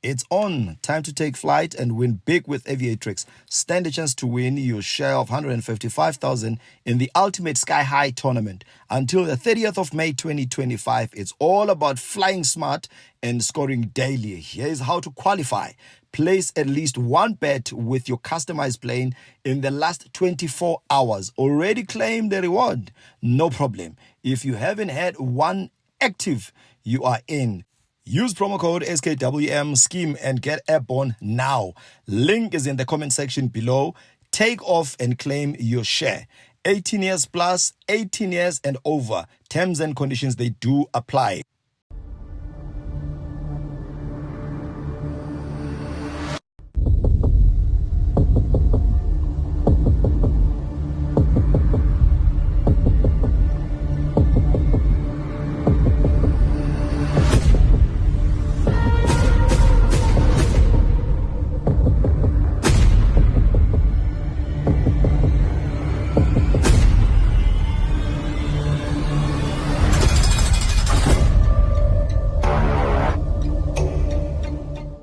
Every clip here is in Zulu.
It's on. Time to take flight and win big with Aviatrix. Stand a chance to win your share of 155,000 in the Ultimate Sky High tournament. Until the 30th of May 2025, it's all about flying smart and scoring daily. Here's how to qualify. Place at least one bet with your customized plane in the last 24 hours. Already claim the reward? No problem. If you haven't had one active, you are in. Use promo code SKWM scheme and get airborne now. Link is in the comment section below. Take off and claim your share. 18 years plus, 18 years and over. Terms and conditions they do apply.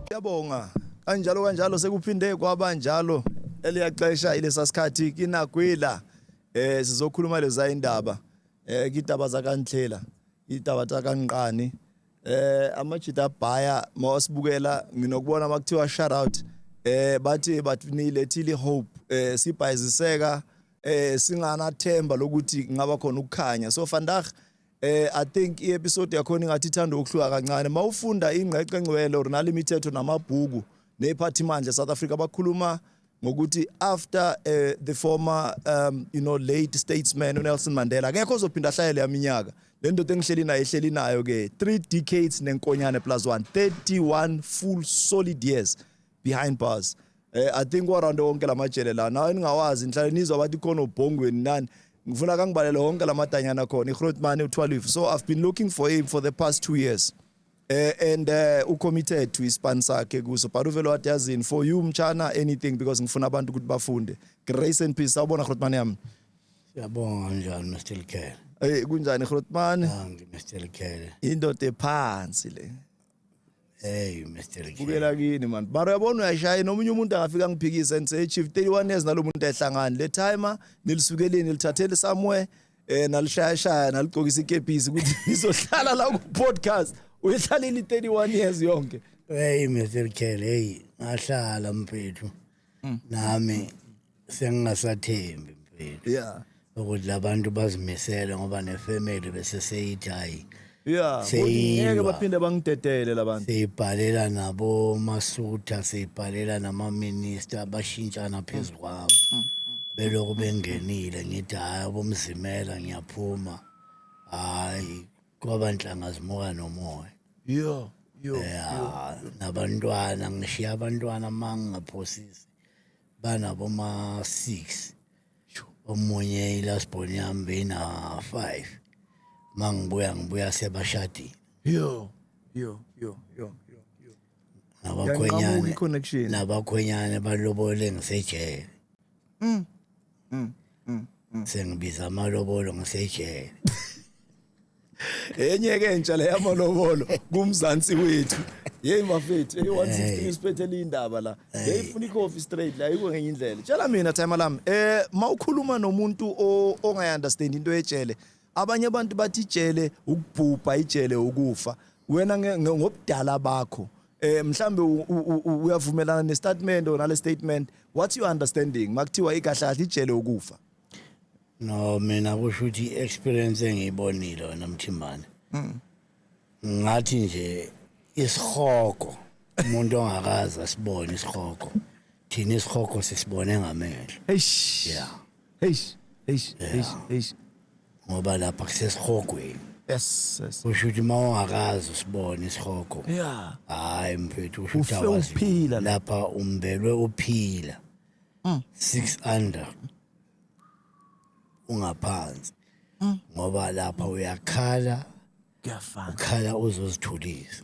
Siyabonga kanjalo kanjalo sekuphinde kwabanjalo eliyaxesha ilesasikhathi kinagwila sizokhuluma leza indaba kidaba zakanhlela idaba zakanqani amajita abhaya mawasibukela nginokubona makuthiwa shout out bathi bathini hope sibhayiziseka singanathemba lokuthi kungaba khona ukukhanya. So vandag I think i-episode yakhona ingathi ithanda ukuhluka kancane. Mawufunda ingqeqe engcwele or nalimithetho namabhuku nephathimandla South Africa bakhuluma ngokuthi after the former late statesman uNelson Mandela akekho ozophinda ahlayele yaminyaka. Le ndoda engihleli nayo ehleli nayo ke 3 decades nenkonyane plus 1 31 full solid years behind bars. I think waround wonke lamajele la nawe ningawazi nihlale nizwa bathi khona ubhongweni nani ngifuna kangibalele wonke lamadanyana khona iGrootman u12. So I've been looking for him for the past 2 years and ucommitted to ispan sakhe kuso but uvele wathi yazini for you mchana anything because ngifuna abantu ukuthi bafunde. Grace and peace. Sawubona Grootman yami. Siyabonga. Kanjani, Mr Likhele? Hey, kunjani Grootman? Dankie, Mr Likhele. Indoda ephansi le. Hey, Mr Likhele. Bukela kini man. Mara uyabona uyashaya nomunye umuntu angafika ngiphikise and say chief 31 years nalomuntu ehlangani. Le timer nilisukeleni nilithathele somewhere nalishaya shaya naligcokisa ikepisi ukuthi nizohlala la ku podcast. Uyihlalile 31 years yonke. Hey, Mr Likhele, hey, ngahlala mfethu. Nami sengingasathembi mfethu. Ukuthi labantu bazimisele ngoba nefamily bese seyithi hayi. Ngeke baphinde bangidedele labantu. Seyibhalela nabo Masutha, seyibhalela nama minister bashintshana phezulu kwami. Belokhu bengenile ngithi hayi abomzimela ngiyaphuma. Hayi kwaba nhlanga zimuka nomoya. Yo yo. Yeah, nabantwana ngishiya abantwana mangingaphosisi banabo ma 6. Omunye ilast born yami bena 5. Mangibuya ngibuya sebashadile. Yo yo yo yo yo yo. Nabakhwenyane nabakhwenyane balobole ngisejele. Sengibiza amalobolo ngisejele. Enye ke entsha le yamalobolo kumzansi wethu. Hey mafethu, hey 116 siphethele indaba la. Hey ifuna ikhofi straight la ayikho ngenye indlela. Tshela mina timer lami. Mawukhuluma nomuntu ongayi understand into ejele. Abanye abantu bathi ijele ukubhubha, ijele ukufa. Wena ngobudala bakho mhlambe uyavumelana ne statement or nale statement? What's your understanding makuthiwa ikahle kahle ijele ukufa? No, mina kusho ukuthi i-experience engiyibonile wena Mthimbane. Ngathi nje isihogo umuntu ongakazi asibone isihogo. Thina isihogo sisibone ngamehlo. Eish. Eish, eish, eish, eish. Ngoba lapha kusesihogweni. Yes. Kusho ukuthi mawungakazi usibone isihogo. Hayi mfethu kusho ukuthi awazi. Uphila lapha umbelwe uphila. 6 under. Ungaphansi. Ngoba lapha uyakhala. Kuyafana. Ukhala uzozithulisa.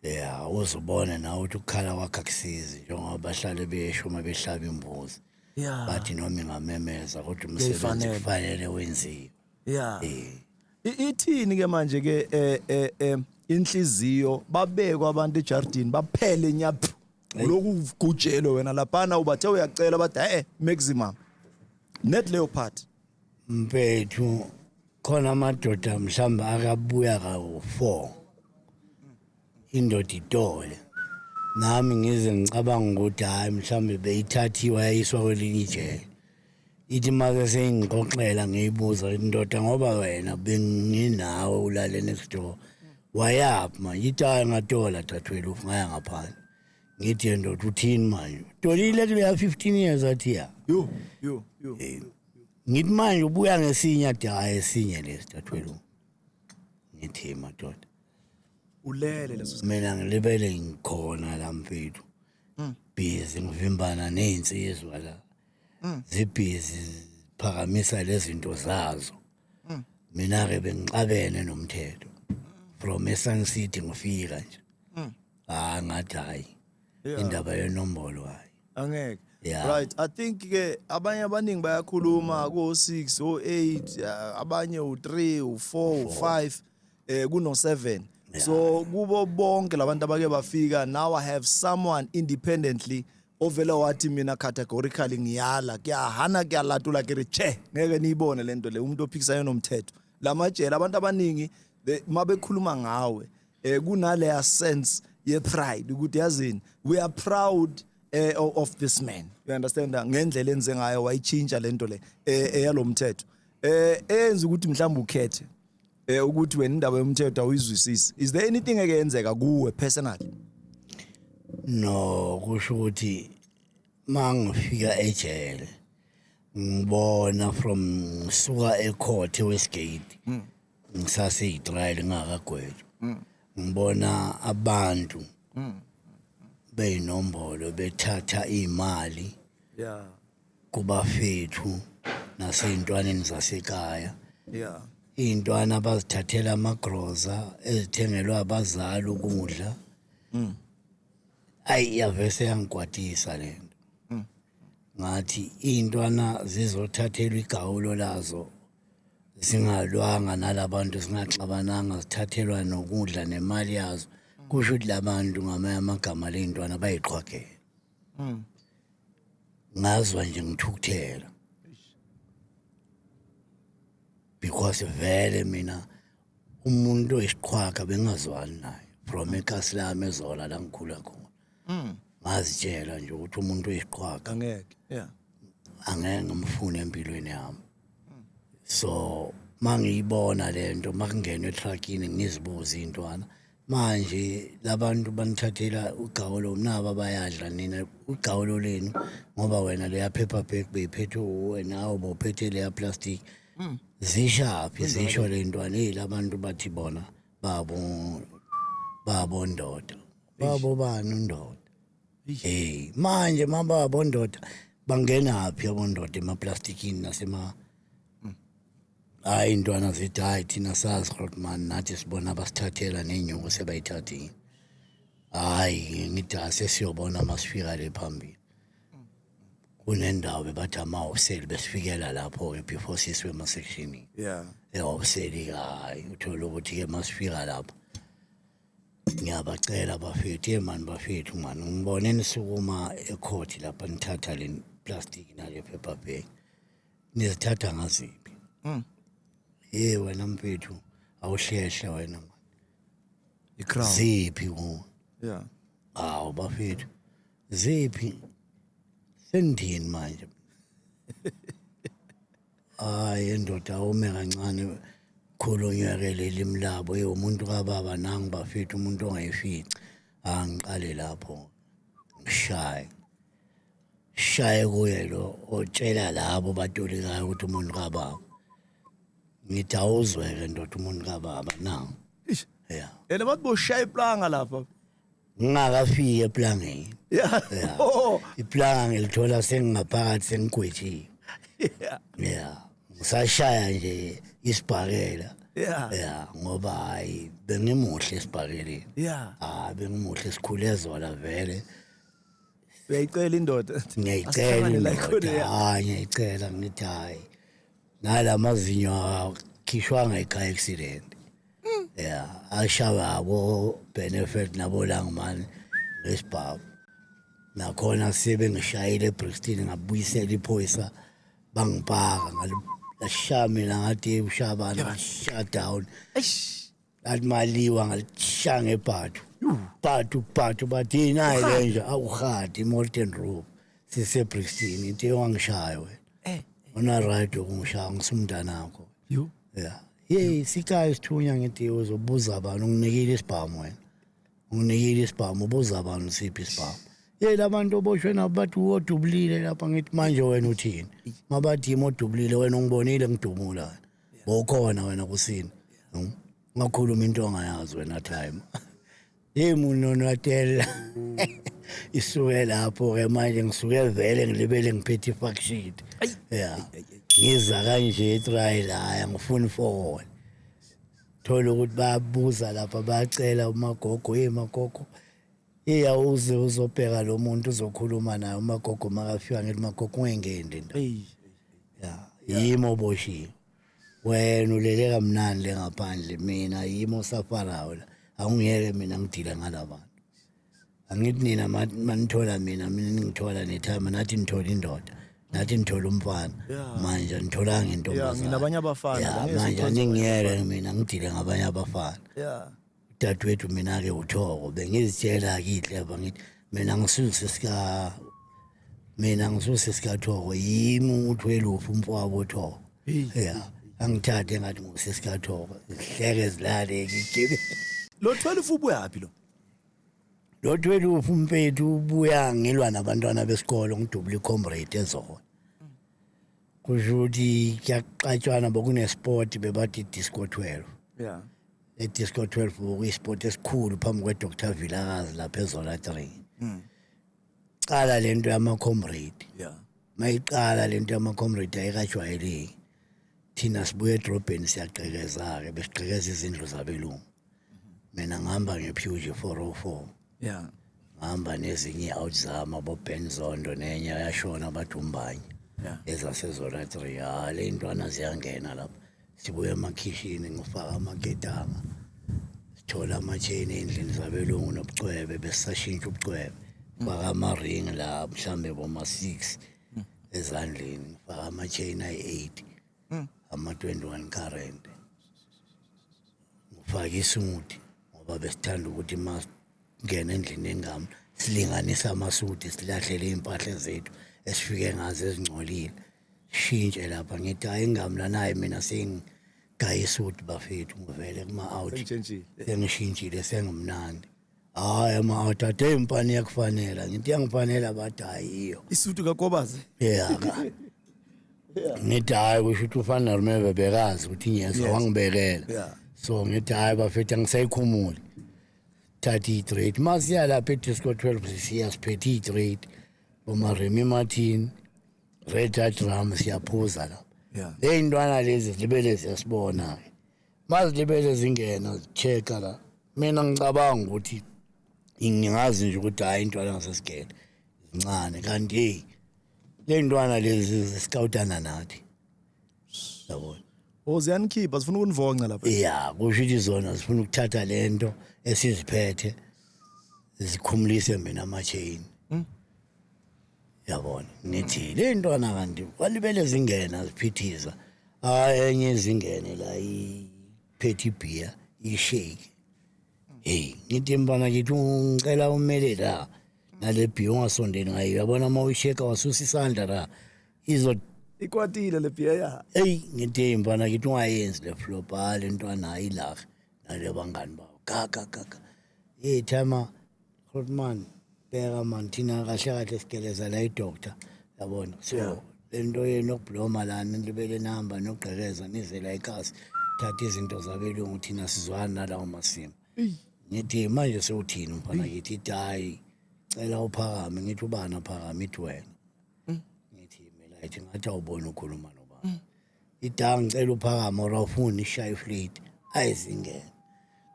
Yeah, uzobona nawe ukuthi ukukhala kwakho akusizi njengoba bahlale besho uma behlaba imbuzi. Bathi noma ingamemeza kodwa umsebenzi kufanele wenziwe. Ithini ke manje ke Inhliziyo babekwa abantu ejardini baphele nyaphu. Lokhu gujelwe wena laphana ubathe uyacela bathi maximum. Net leopard. Mfethu, khona amadoda mhlawumbe akabuya kawu-4 indoda itole, nami ngize ngicabanga ukuthi hhayi, mhlawumbe beyithathiwe yayiswa kwelinye ijele. Ithi make seyingixoxela, ngiyibuza indoda, ngoba wena benginawe ulale next door, wayaphi manje? Ithi, "Hhayi, ngatola dadwelufu, ngaya ngaphandle." Ngithi, "Ye ndoda, uthini manje, tolile kuleya 15 years?" Athi, "Ya." Yo yo yo. Ngithi, "Manje ubuya ngesinye?" Athi, "Hhayi, esinye lesi, dadwelufu." Ngithi, "Madoda." Ulele leso. Mina ngilibele ngikhona la mfethu, busy ngivimbana nezinsizwa la, zibhizi ziphakamisa lezi zinto zazo. Mina ke bengixabene nomthetho from eSun City ngifika nje. Ah, ngathi hayi, indaba yenombolo hayi. Angeke. Yeah. Right, I think ke abanye abaningi bayakhuluma ko 6, o 8, abanye u3, u4, u5, kuno 7. So kubo bonke labantu abake bafika, now I have someone independently ovela wathi, "Mina categorically ngiyala, kuyahana, kuyalatula, ke re che, ngeke niyibone lento le." Umuntu ophikisayo nomthetho lamajele, abantu abaningi mabekhuluma ngawe kunaleya sense ye pride ukuthi, yazini, we are proud of this man, you understand, ngendlela enze ngayo wayichinja lento le eyalomthetho eyenza ukuthi mhlawumbe ukhethe ukuthi wena indaba yomthetho awuyizwisisi. Is there anything eke yenzeka kuwe personally? No, kusho ukuthi mangifika ejele ngibona from ngisuka ecourt eWestgate, ngisase-trial ngakagwetshwa, ngibona abantu beyinombolo bethatha imali kubafethu nasey'ntwaneni zasekhaya, iy'ntwana bazithathela amagroza ezithengelwa abazali ukudla. Ayi, yavese yangikwatisa lento. Ngathi iy'ntwana zizothathelwa igawulo lazo zingalwanga nalabantu, zingaxabananga, zithathelwa nokudla nemali yazo. Kusho ukuthi labantu, ngamanye amagama, ley'ntwana bayiqhwagela. Ngazwa nje ngithukuthela because vele mina umuntu oyisiqhwaga bengazwani naye from ekasi lami eZola la ngikhula khona. Ngazitshela nje ukuthi umuntu oyisiqhwaga Angeke, yeah. angeke ngimfune empilweni yami. So mangiyibona lento, makungenwe etruckini, ngizibuza intwana, manje labantu banithathela ugawulo naba bayadla nina ugawulo lenu, ngoba wena leya paper bag beyiphethe wena, awu, bophethe leya plastic, zishaphi? Zisho le ntwana, hey, labantu bathi bona babo ndoda, babo bani undoda? Hey, manje mababo ndoda bangenaphi abondoda emaplastikini nasema? Hayi, intwana zithi, "Hayi, thina sazi, Grootman, nathi sibona basithathela nenyuku sebayithathile." Hayi, ngithi asesiyobona masifika le phambili kunendawo bebathi amahhoseli, besifikela lapho-ke before sisiwe ema-sectionini. Ehhoseli, hayi, uthole ukuthi-ke masifika lapho ngiyabacela, bafethu, ye mani bafethu, mani ngibone nisukuma ecourt lapha nithatha le plastic nale paper bag, nizithatha ngaziphi? Ye wena mfethu, awuhlehle wena man. I-crown. Ziphi kuwe? Awu bafethu, ziphi? Sendini manje? Hayi indoda, ume kancane, khulunywe-ke lelimi labo. Ye umuntu kababa nangu bafethu, umuntu ongayifici. Angiqale lapho ngishaye shaye kuye lo otshela labo batolikayo ukuthi umuntu kababa. Ngithi, awuzweke ndoda, umuntu kababa nangu. Ish. Ya. Ene bathi boshaya iplanga lapha. Ngingakafiki eplangeni. Ya. Iplanga ngilithola sengingaphakathi, sengigwetshiwe. Ya, ngisashaya nje isibhakela. Ya, ngoba hayi, bengimuhle esibhakeleni. Ah, bengimuhle, sikhule eZola vele. Uyayicela indoda. Ngiyayicela. Asihlangane la khona, Indoda. Yeah. Hayi, ngiyayicela, ngithi hayi, nala mazinyo akhishwanga ekhaya accident. Yeah, ashawa abo benefit nabo Langman ngesibhamu. Nakhona sebengishayile eBrixton ngabuyisela iphoyisa bangipaka ngalashaya mina ngathi ushabana shut down. Eish. Lathi maliwa ngalishaya ngebhathu. Bhathu bhathu bathi yini le nje awuhadi Molten Rope siseBrixton into ewangishaya wena. Eh. Una right ukungishaya ngisumntanakho. Yo. Yeah. Hey sikayo isithunya ngithi uzobuza abantu unginikile isibhamu wena. Unginikile isibhamu ubuza abantu siphi isibhamu. Hey labantu oboshwe nabo bathi uwodubulile lapha ngithi manje wena uthini? Mabathi yimi odubulile wena ungibonile ngidumula wena. Bowukhona wena kusini. Ungakhuluma into ongayazi wena time. Hey munonwatela. Isuke lapho ke manje ngisuke vele ngilibele ngiphethe i-fuck shit. Yeah. Ngiza kanje try la ngifuna forward. Thola ukuthi bayabuza lapha bayacela umagogo hey magogo. Hey awuze uzobheka lo muntu uzokhuluma naye umagogo makafika ngithi magogo ungengeni into. Hey. Yeah. Yimi oboshiwe. Wena ulele kamnandi le ngaphandle mina yimi osafarayo la. Awungiyeke mina ngidile ngalabantu. Angithi nina manithola mina mina ningithola nethama nathi nithola indoda. Nathi nithola umfana. Manje anitholanga intombazana. Yeah, nginabanye abafana, Yeah, angeke manje uthole aningiyeke mina ngidile ngabanye abafana. Yeah. Dadewethu mina ke uthoko bengizitshela ke idleba ngithi mina ngisuse sika mina ngisuse sikathoko yimi uthwelufu umfowabo uthoko. Yeah. Angithathe ngathi ngusesikathoko zihleke zilale ke. Lo 12 ubuyaphi lo? Lo 12 umfethu ubuya ngilwa nabantwana besikolo ngidubula icomrade ezona. Kusho ukuthi kuyaqatshwana bokunesport bebathi disco 12. Yeah. E-disco 12 bokuyisport esikhulu phambi kwe-Dr Vilakazi lapha eZola 3. Qala lento yama-comrade. Yeah. Mayiqala lento yama-comrade ayikajwayeleki. Thina sibuye edrobheni siyagqekeza-ke besigqekeza izindlu zabelungu. Mina ngihamba nge-Peugeot 404. Yeah. Ngihamba nezinye i-out zami abo-Ben Zondo nenye yashona bathi umbanye. Yeah. EzaseZola 3. Ha le ntwana ziyangena lapha. Sibuye emakhishini ngifaka amaketanga. Sithola ama-chain endlini zabelungu nobucwebe besisashintsha ubucwebe. Faka ama-ring la mhlambe boma 6 ezandleni. Faka ama-chain ayi-8. Ama-21 current. Ngifaka isuti ngoba besithanda ukuthi masingena endlini engami silinganise amasuti silahlele iy'mpahla zethu esifike ngazo ezingcolile. Shintshe lapha ngithi hayi ingamla naye mina sengigaya isuti bafethu ngivele kuma-out. Sengishintshile. Sengishintshile sengimnandi. Hayi ama-out ade impani iyakufanela ngithi iyangifanela bathi hayi iyo. Isutu kaKobazi. Yeah. Ngithi hayi kusho ukuthi ufana Rumeve bekazi ukuthi ngiyeza Yes. wangibekela. Yeah. So ngithi hayi bafethu angisayikhumuli. Thatha i-trade. Masiya lapha e-Disco 12 siya siphethe i-trade. Boma Remy Martin, Red Hat Rum siyaphuza lapha. Yeah. Le ntwana lezi zilibele ziyasibona ke. Mazilibele zingena zichecka la. Mina ngicabanga ukuthi ngingazi nje ukuthi hayi intwana ngasesigele zincane kanti hey le ntwana lezi ziscoutana nathi. Yabona. Oh ziyanikhipha zifuna ukunivonca lapha. Yeah, kusho ukuthi zona zifuna ukuthatha lento esiziphethe zikhumulise mina ama-chain. Yabona ngithi le ntwana kanti walibele zingena ziphithiza. Hayi enye izingene la iphethe ibhiya ishake. Hey ngithi mbana ngithi ngicela umele la nale bhiya ungasondeli ngayo yabona uma uyishake wasusa isandla la izo Ikwatile le beer ya. Hey ngithi mbana ngithi ungayenzi le flop hayi le ntwana ayilahe nale bangani bawo ka ka ka ka. Hey timer Grootman bheka man thina kahle kahle sigeleza la idoctor yabona so lento yenu yokubloma lana nilibele nihamba nogqekeza nize la ekhasi thatha izinto zabelungu thina sizwana nalawo masimo. Ngithi manje sewuthini mfana ngithi ithi hayi cela uphakame ngithi ubani aphakame ithi wena. Ngithi mina ithi ngathi awubona ukhuluma nobani. Ithi hayi ngicela uphakame or awufuni ishaye ifleet ayizingene.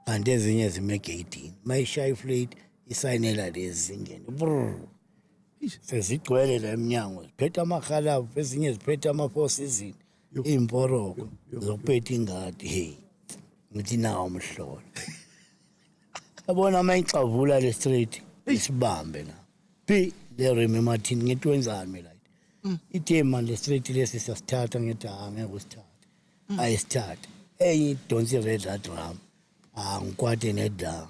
Kanti ezinye zime egeyidini. Mayishaya ifleet isayinela lezi zingene. Brrr. Sezigcwele la eminyango ziphethe amahalavu ezinye ziphethe ama-four season iy'mporoko zokuphetha ingadi hey. Ngithi nawo umhlolo. Yabona uma ixavula le straight isibambe la. Pi le rim emathini ngithi wenzani mina? Ithe man le straight lesi siyasithatha ngithi ha ngeke usithathe. Ayisithathe. Enye idonsa i-red drum. Ah ngikwate nedlam.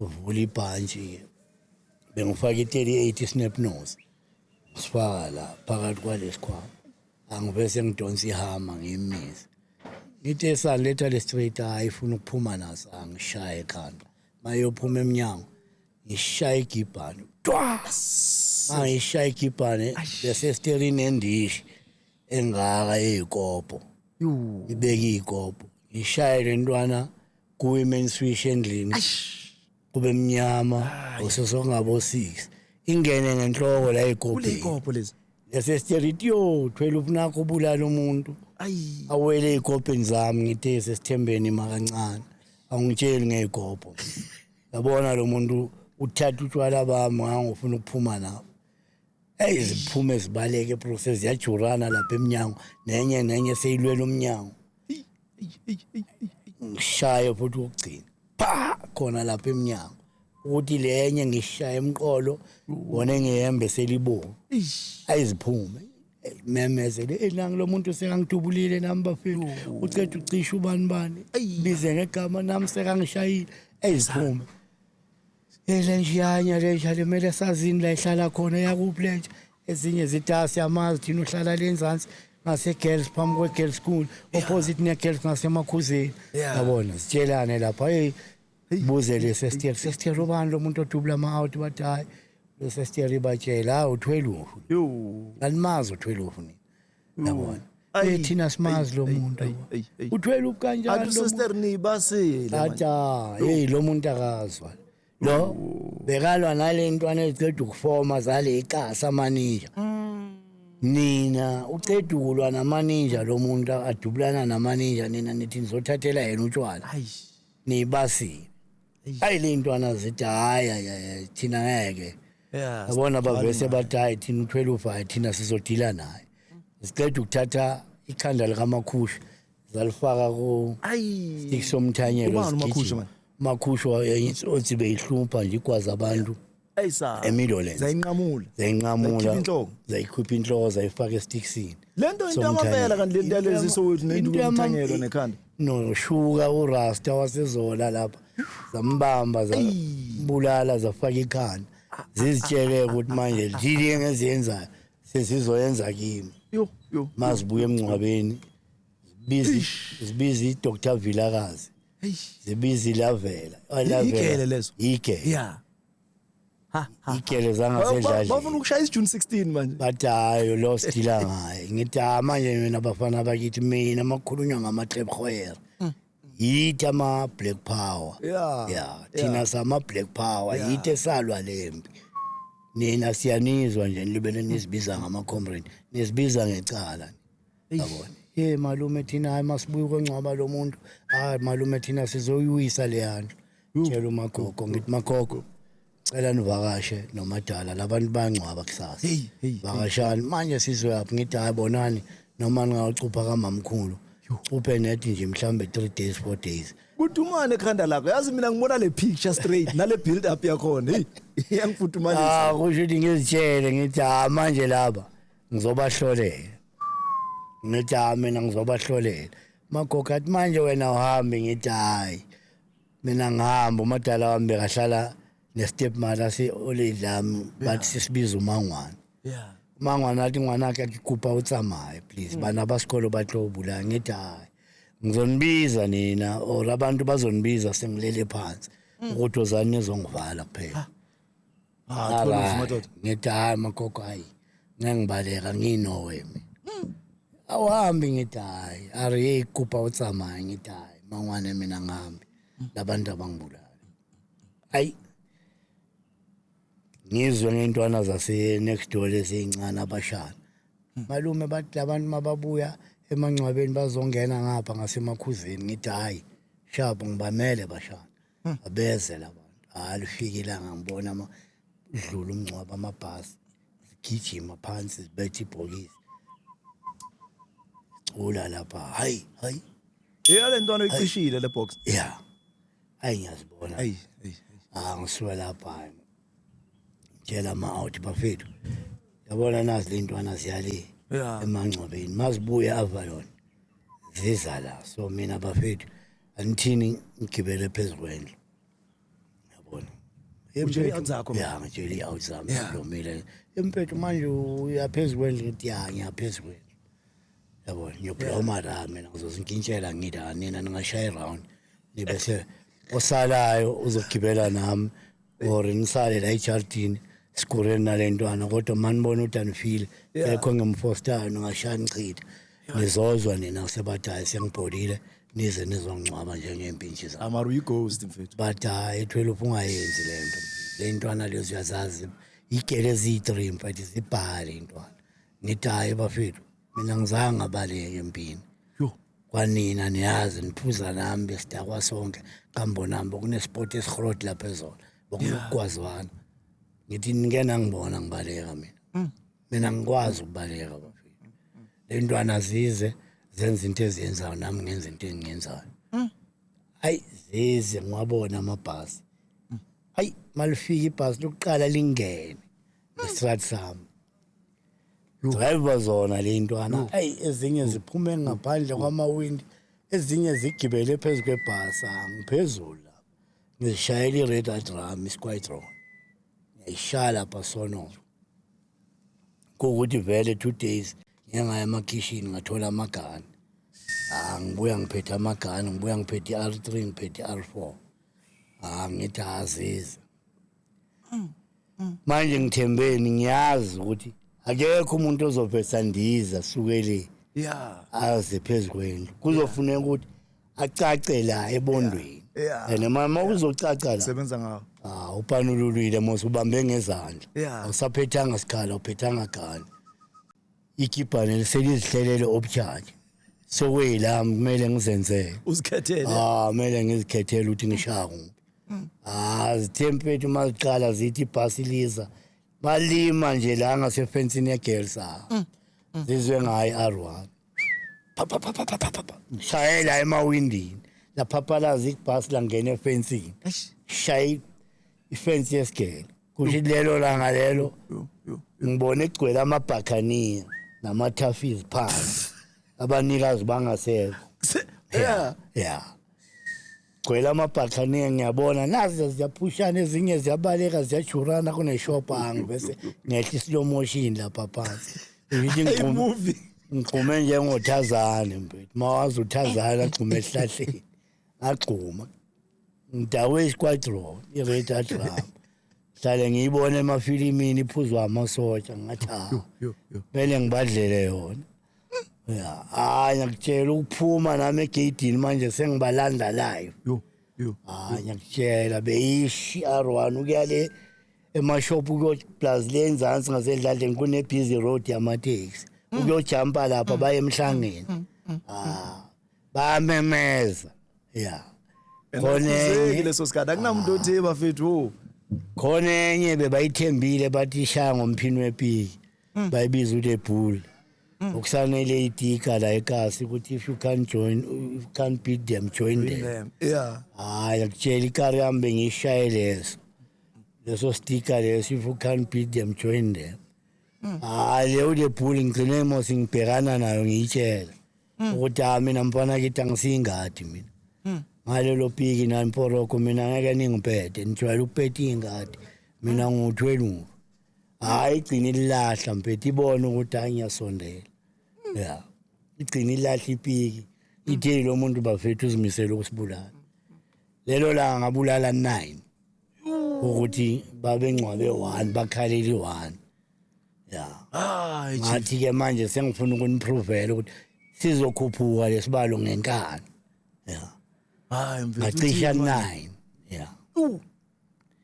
Uvula ibhantshi. Bengifaka i-38 snap nose. Sifaka la phakathi kwalesikhwama. Angivese ngidonsa ihama ngiyimise. Ngithe saletha le straight hayi ifuna ukuphuma naso angishaye ekhanda. Mayophuma emnyango ngishaye igibhane. Twa! Mangishaya igibhane bese steering endishi engaka eyikopo. Ibeke ikopo. Ngishaye le ntwana ku-women switch endlini. Kube mnyama usesokungabo 6. Ingene ngenhloko la Kule ekopeni. ikopo lezi. Lese steering yo thwele ufunakho ubulala umuntu. Ayi. Awele ey'kopeni zami ngithe sesithembeni makancane angitsheli ngey'kopo yabona lo muntu uthatha utshwala bami ngangifuna ukuphuma nabo eyi ziphume zibaleke bro seziyajurana lapha emnyango nenye nenye seyilwela umnyango ngishaye futhi ukugcina pa khona lapha emnyango ukuthi lenye ngishaye emqolo wona ngihembe selibomvu ayiziphume memezele eyi nangi lo muntu sekangidubulile nami bafethu uceda ucisha ubani bani bize ngegama nami sekangishayile eyiziphume le njiyanya le nja limele sazini la ihlala khona yakuphi le nja ezinye zithi ah siyamazi thina uhlala le nzansi ngase-girls phambi kwe-girls school opposite ne-girls ngasemakhuzeni yabona sitshelane lapha heyi buze le sestier sestier ubani lo muntu odubula ama-out bathi hhayi lo sestier ibatshela hayi uthwelufu Yo. alimazi uthwelufu nina yabona Ayi, eh thina simazi lo ayi, muntu ayi, yabo. ayi, ayi. uthwelufu kanjani Athi lo muntu? sister nibasile manje. athi ah hey lo muntu akazwa lo bekalwa nale ntwana eziceda ukufoma zale ikasa amaninja nina uceda ukulwa namaninja lo muntu adubulana namaninja nina nithi nizothathela yena utshwala Ayi. niyibasile hayi le ntwana zithi hayi hayi, hayi thina ngeke Yeah. yabona bavese bathi hayi thina uthwele ufa hayi thina sizodila naye siceda ukuthatha ikhanda likamakhusha zalifaka ku Ayi. stick somthanyelo Ubani uMakhusha sigijima. manje? umakhusha othi beyihlupha nje igwaza abantu Ayisa. eMidlands. Zayinqamula. Zayinqamula. Zayikhipha inhloko. Zayikhipha inhloko zayifaka estikisini. Lento into yamambela kanti lento yalezi Soweto nenduku yomthanyelo nekhanda. Noshuka uRasta wasezola lapha. Zambamba zabulala zafaka ikhanda. Zizitshele ukuthi manje lile ngeziyenzayo sesizoyenza kimi. Yo yo. Mazibuye emngcwabeni zibiza zibiza iDr Vilakazi. Zibiza ilavela. Igele lezo. Igele. Yeah. Ha ha. Igele zangasedladleni. Bafuna ukushaya isi-June 16 manje. Bathi hayi lo sidila ngaye ngithi ha manje mina bafana bakithi mina makukhulunywa ngama-Klipgoer yithi ama-black power Yeah, yeah thina sama-black power yithi esalwa lempi nina siyanizwa nje nilibele nizibiza ngama-comrade nizibiza ngecala yabona ye malume thina hayi masibuye ukongcwaba lo muntu hayi malume thina sizoyiwisa leya ndlu tshela umagogo ngithi magogo cela nivakashe nomadala labantu bayangcwaba kusasa Hey, hey, vakashani manje sizoyaphi ngithi hayi bonani noma ningawucupha kamamkhulu uphe nethi nje mhlawumbe 3 days 4 days Kudumane ekhanda lakho. Yazi mina ngibona le picture straight nale build up yakhona. Hey, iyangifudumalisa. ah kusho ukuthi ngizitshele ngithi ha manje laba ngizobahlolela ngithi ha mina ngizobahlolela magogo athi manje wena uhambe ngithi hayi mina ngihamba umadala wami bekahlala ne-step mother se-olady lami bathi sisibiza umangwane Yeah. umangwane athi ngwanaka ke kopa o tsamaye please bana ba sekolo ba tlo o bulaya ngithi hayi ngizonibiza nina or abantu bazonibiza sengilele phansi ukuthi ozani nizongivala kuphela Ah, thola Alright. madoda. Ngithi hayi magogo hayi ngeke ngibaleka nginowe mina awuhambi ngithi hayi ari hey kupa o tsamaye ngithi hayi mangwane mina ngihambi labantu abangibulala ayi ngizwe ngey'ntwana zase-next door leziyincane abashana malume bathi labantu mababuya emangcwabeni bazongena ngapha ngasemakhuzeni ngithi hhayi shapho ngibamele bashana abeze labantu hhayi lifike ilanga ngibona dlula umngcwabo amabhasi zigijima phansi zibetha ibhokisi cula lapha hayi hayi Iya le ntwana uyicishile le box. Ya, ayi, ngiyazibona. Ayi, ayi. Ah, ngisuka lapha, tshela ama-out, bafethu, yabona nazi le ntwana ziyale emangcwabeni, mazibuye Avalon ziza la. So mina, bafethu, anithini ngigibele phezu kwendlu, yabona. Utshele i-out zakho? Ya, ngitshele i-out zami. Siblomile impethu. Manje uya phezu kwendlu? Ngithi ya, ngiyaphezu kwendlu, yabona, ngiyobloma la mina, ngizozinkintshela. Ngithi ah, nina ningashaya i-round, nibe se osalayo uzogibela nami or nisale la ejardini, sikureni nale ntwana. Kodwa manibona ukuthi anifile, ekho ngimfostayo, ningashaya nichitha, nizozwa nina sebathi hayi, sengibhodile, nize nizongcwaba njengey'mpintshi zami. Amara uyi-ghost, mfethu. But hayi, ethwele ungayenzi le nto. Le ntwana lezo uyazazi, igele eziyi-three, mfethu, zibhale intwana. Ngithi hayi bafethu, mina ngizange ngabaleka empini. Yo. Kwanina niyazi, niphuza nami, besidakwa sonke kambonami, bokunespot esihrot lapha ezolo, bokunokugwazwana. Ngithi nike nangibona ngibaleka mina? Mina ngikwazi ukubaleka, bafethu. Le ntwana zize zenza into eziyenzayo, nami ngenza into engiyenzayo. Hayi, zize ngiwabona amabhasi. Hayi, malifika ibhasi lokuqala lingene ngestrati sami, driver zona le ntwana, hayi, ezinye ziphume ngaphandle kwamawindi, ezinye zigibele phezu kwebhasi. Ngiphezulu lapha, ngizishayela i-radar drum, i-squadron, ngiyayishaya lapha sono kuwukuthi vele 2 days ngike ngaya emakhishini, ngathola amagani. Ah, ngibuya ngiphethe amagani, ngibuya ngiphethe i-R3, ngiphethe i-R4. Ah, ngithi azize manje, ngithembeni, ngiyazi ukuthi akekho umuntu ozovesa ndiza sukele aze phezu kwendlu. Kuzofuneka ukuthi acace la ebondweni. And mama uzocaca la. Sebenza ngawo. Ah, upanululile mos, ubambe ngezandla. Awusaphethanga sikhala, awuphethanga gani, ikibhane selizihlelele obutshanje, sokuyilami, kumele ngizenzele. Uzikhethele. Ah, kumele ngizikhethele ukuthi ngishaya kuphi. Ah, zithe mfethu maziqala zithi ibhasi liza, balima nje la ngasefensini ye-girls. Ah, zizwe ngayo i-R1, pa pa pa pa pa pa pa pa, ngishayela emawindini, laphaphalaza ibhasi, langena efensini, shaye ifensi yesigele. Kusho lelo langa lelo Yo, yo. ngibone egcwele amabhakhaniya nama-toughies phansi, abanikazi bangasekho. Ya, gcwele amabhakhaniya, ngiyabona nazi ziyaphushana, ezinye ziyabaleka, ziyajurana kuneshop angi, bese ngehla i-slow motion lapha phansi. Ngithi ngigqume Movie. Ngigqume njengothazane, mfethu, mawazi uthazane agxume esihlahleni, ngagxuma ngidawe i-squadron, i-radar drum, hlale ngiyibona emafilimini iphuzwa amasotsha. Ngathi ha, Yo, yo. kumele ngibadlele yona. Ya, hayi, ngiyakutshela, ukuphuma nami egeyidini manje sengibalanda live. Yo, yo. Hayi, ngiyakutshela, beyishi R1 ukuya le emashop, plus le enzansi ngasedladleni kune-busy road yamateksi, ukuyojampa lapha baye emhlangeni. Ah, bayamemeza ya. Khona Khona enye leso sikhathi akunamuntu othi bafethu, oh. Khona enye bebayithembile, bathi ishaya ngomphini wepiki, bayibiza ukuthi ebull, okusanele itika la ekasi ukuthi if you can't join, if you can't beat them, join them. Them. Yeah. Hayi, akutshela, ikari yami bengishaye leso sticker leso, if you can't beat them, join them. Hayi, leyo le bull ngigcine mos ngibhekana nayo, ngiyitshela ukuthi ha, mina mfana kithi angisiyingadi mina ngalelo piki namporoko, mina ngeke ningiphethe, nijwayele ukuphetha iy'ngadi, mina ngiwu-12. Hhayi, igcine ilahla mpethe, ibone ukuthi hayi, ngiyasondela. Ya, igcine ilahla ipiki, ithe lo muntu bafethu uzimisele ukusibulala. Lelo langa ngabulala 9, ukuthi babengcwabe 1, bakhalela i-1, ya. Hayi. Ngathi ke manje sengifuna ukuniprovela ukuthi sizokhuphuka lesibalo ngenkani, ya. Hayi mfethu. Ngacisha uthini manje? 9, ya. Yo.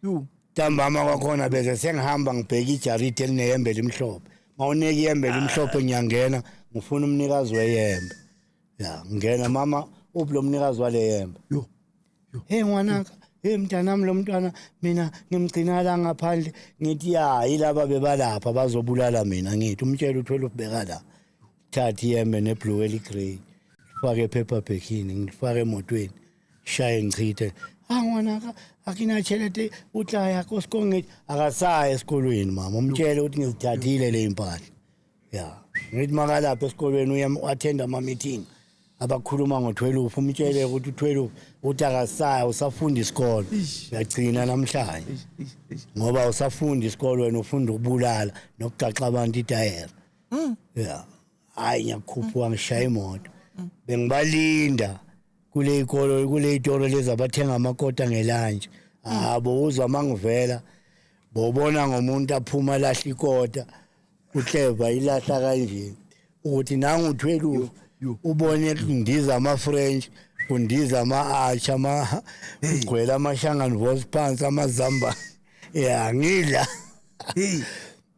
Yo. Ntambama kwakhona bese sengihamba ngibheka ijaridi elineyembe elimhlophe. Mawunika iyembe elimhlophe, ngiyangena, ngifuna umnikazi weyembe. Ya, ngena, mama, uphi lo mnikazi wale yembe? Yo. Hey ngwanaka, hey mntanami, lo mntwana mina ngimgcina la ngaphandle. Ngithi ya, yilaba bebalapha bazobulala mina. Ngithi umtshela uthwele ukubeka la, thatha iyembe neblue eligrey. Fake paper bagini, ngifake emotweni, shaye ngichithe. Ah ngwana akina tšhelete, o tla ya ko sekolong, akasaya esikolweni mama, umtshele ukuthi ngizithathile le impahla. Ya, ngithi makalapha esikolweni uya attend ama meeting abakhuluma ngo-12, umtshele ukuthi u-12 uthi akasaya, usafunda isikolo, uyagcina namhlanje ngoba usafunda isikolo wena, ufunda ukubulala nokugaxa abantu itayera. Ya, hayi, ngiyakhuphuka, ngishaya imoto, bengibalinda kule ikolo, kule itolo lezi abathenga amakota ngelantshi. Abo uzwa mangivela, bobona ngomuntu aphuma lahla ikota, uhleva ilahla kanje ukuthi nangu u-12, ubone kundiza ama-French, kundiza ama-arch, ama kugcwele amashangani vos phansi, amazamba ya ngidla.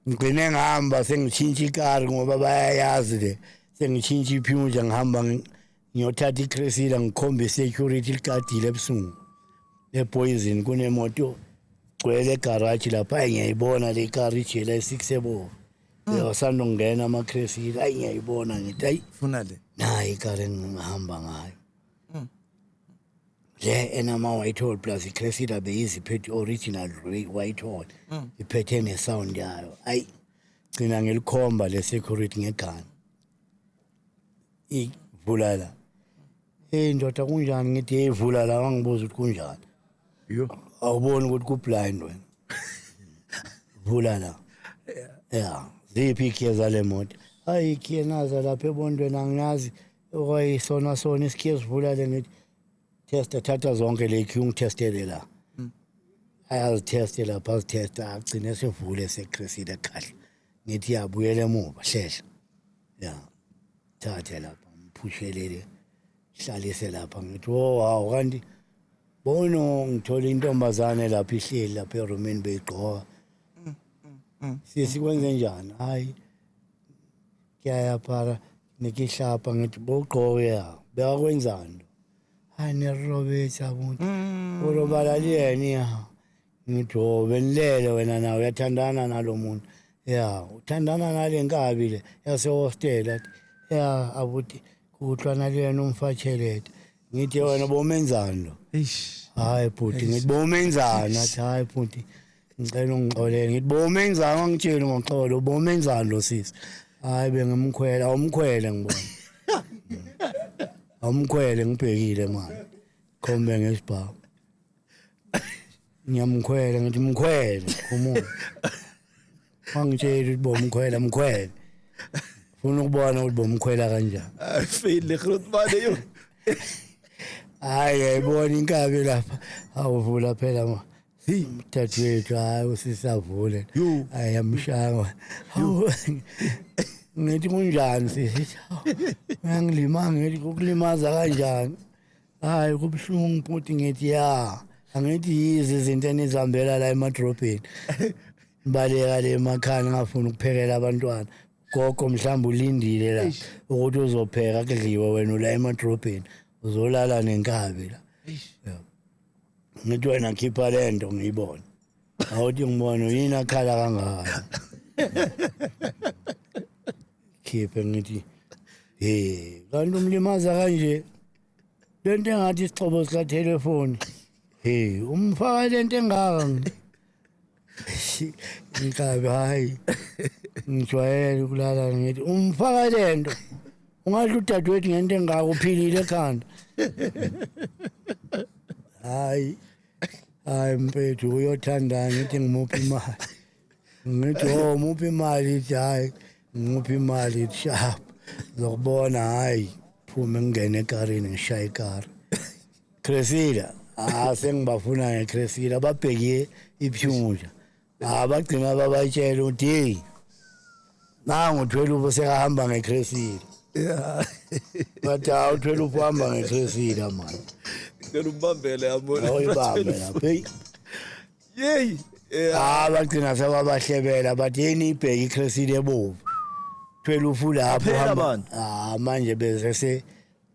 Ngigcine ngihamba sengitshintsha ikari ngoba bayayazi le, sengitshintsha iphunja, ngihamba ngiyothatha iCressida, ngikhombe i-security ligadile ebusuku epoison, kunemoto gcwele egaraji lapha. Ayi, ngiyayibona le kari ijela i-six ebovu, besanda kungena amaCressida. Ayi, ngiyayibona, ngithi ayi, funa le. Nayi ikari engihamba ngayo le enama-Whitehall plus iCressida, beyiziphethe original Whitehall, iphethe ne-sound yayo. Ayi, gcina ngilikhomba le security ngegani, ivula la. Hey ndoda, kunjani? Ngithi hey, vula la. Wangibuza ukuthi kunjani? Yo. Awuboni ukuthi ku-blind wena? Vula la. Ya, ziphi ikhiye zale moto? Hayi, ikhiye naza lapha ebondweni, angiyazi okwayisona sona isikhiye sivula le. Ngithi testa, thatha zonke le ikhiye ungithestele la. Ayazitheste lapha, azithesta, agcine sevule seCressida kahle. Ngithi yabuyela emuva, hlehla ya, thathe lapha, ngiphushelele, hlalise lapha. Ngithi oh hawu, kanti bono ngithola intombazane lapha ihleli lapha erumini, beyigqoka. Sisi, kwenze njani? Hayi, kuyayapara nikihlapha. Ngithi bowugqoke ya, bekakwenzani? Hayi, nirobetha abantu, urobala liyena ya. Ngithi oh, benilele wena nawe, uyathandana nalo muntu ya, uthandana nale nkabi le yasehostela. Athi ya abuti, kuhlwana liyena umfatshelete. Ngithi wena bomenzani lo? Eish. Hayi bhuti, ngithi bomenzani? Athi hayi bhuti, ngicela ungixolele. Ngithi bomenzani? Wangitsheli ngoxolo, bomenzani lo sisi? Hayi, bengimkhwela. Awumkhwele ngibona, awumkhwele ngibhekile manje, khombe ngesibhamu, ngiyamkhwela. Ngithi mkhwele khumula, wangitshela ukuthi bomkhwela, mkhwele, funa ukubona ukuthi bomkhwela kanjani. Ay, fail le groot man yo. Hayi, yayibona inkabi lapha, awuvula phela ma dadewethu. Hayi, usisavule. Yo. Hayi, yamshaya. Hawu, ngithi kunjani sisi? Uyangilima. Ngithi kukulimaza kanjani? Hayi, kubuhlungu futhi. Ngithi ya, angithi yizi izinto enizihambela la emadrobheni, nibaleka le emakhaya, ngafuni ukuphekela abantwana. Gogo mhlawumbe ulindile la ukuthi uzopheka kudliwe, wena ula emadrobheni uzolala nenkabi la. Ya. Ngithi wena khipha lento ngiyibone. Awuthi ngibone yini akhala kangaka. Khiphe. Ngithi hey, kanti umlimaza kanje lento engathi isixhobo sika telefoni? Hey, umfaka lento engaka inkabi. Hayi, ngijwayele ukulala. Ngithi umfaka lento, ungadla udadewethu ngento engaka, uphilile ekhanda? Hayi hayi mfethu, uyothandana. Ngithi ngimuphi imali? Ngithi oh, muphi imali? Ithi hayi, ngimuphi imali? Ithi sharp, zokubona. Hayi, phume, ngingene ekarini, ngishaya ikari Cressida. Ah, sengibafuna ngeCressida, babheke iphunja. Ah, bagcina babatshela ukuthi hey, nangu u-12 sekahamba ngeCressida. Bathi hawu, u-12 uhamba ngeCressida man. Ngicela umbambele yabona. Awuyibambe lapha, hey. Yey. Yeah. Ah, bagcina sebabahlebela, bathi yini, ibheke iCressida ebovu, 12 lapho. Aphela hamba- abantu. Ah, manje bese se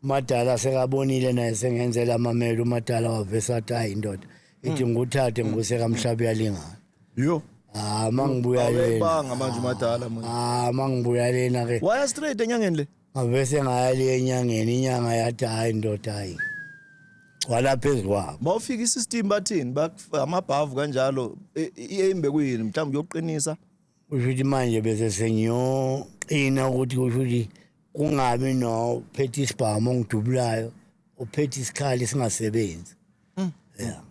madala sekabonile naye, sengenzela amamelo umadala, wavesa athi hayi indoda, ithi ngikuthathe ngikuse kamhlaba uyalingana. Yo. Ah, mangibuya lena. Awuyibanga manje umadala manje. Ah, mangibuya lena ke. Waya straight enyangeni le. Ngavese ngaya le enyangeni, inyanga yathi hayi ndoda, hayi gcwala phezu kwabo. Mawufika isystem bathini? Amabhavu kanjalo, i-aim bekuyini mhlawumbe uyoqinisa? Kusho ukuthi manje bese sengiyoqina ukuthi kusho ukuthi kungabi nophethe isibhamu ongidubulayo, uphethe isikhali singasebenzi. Yeah,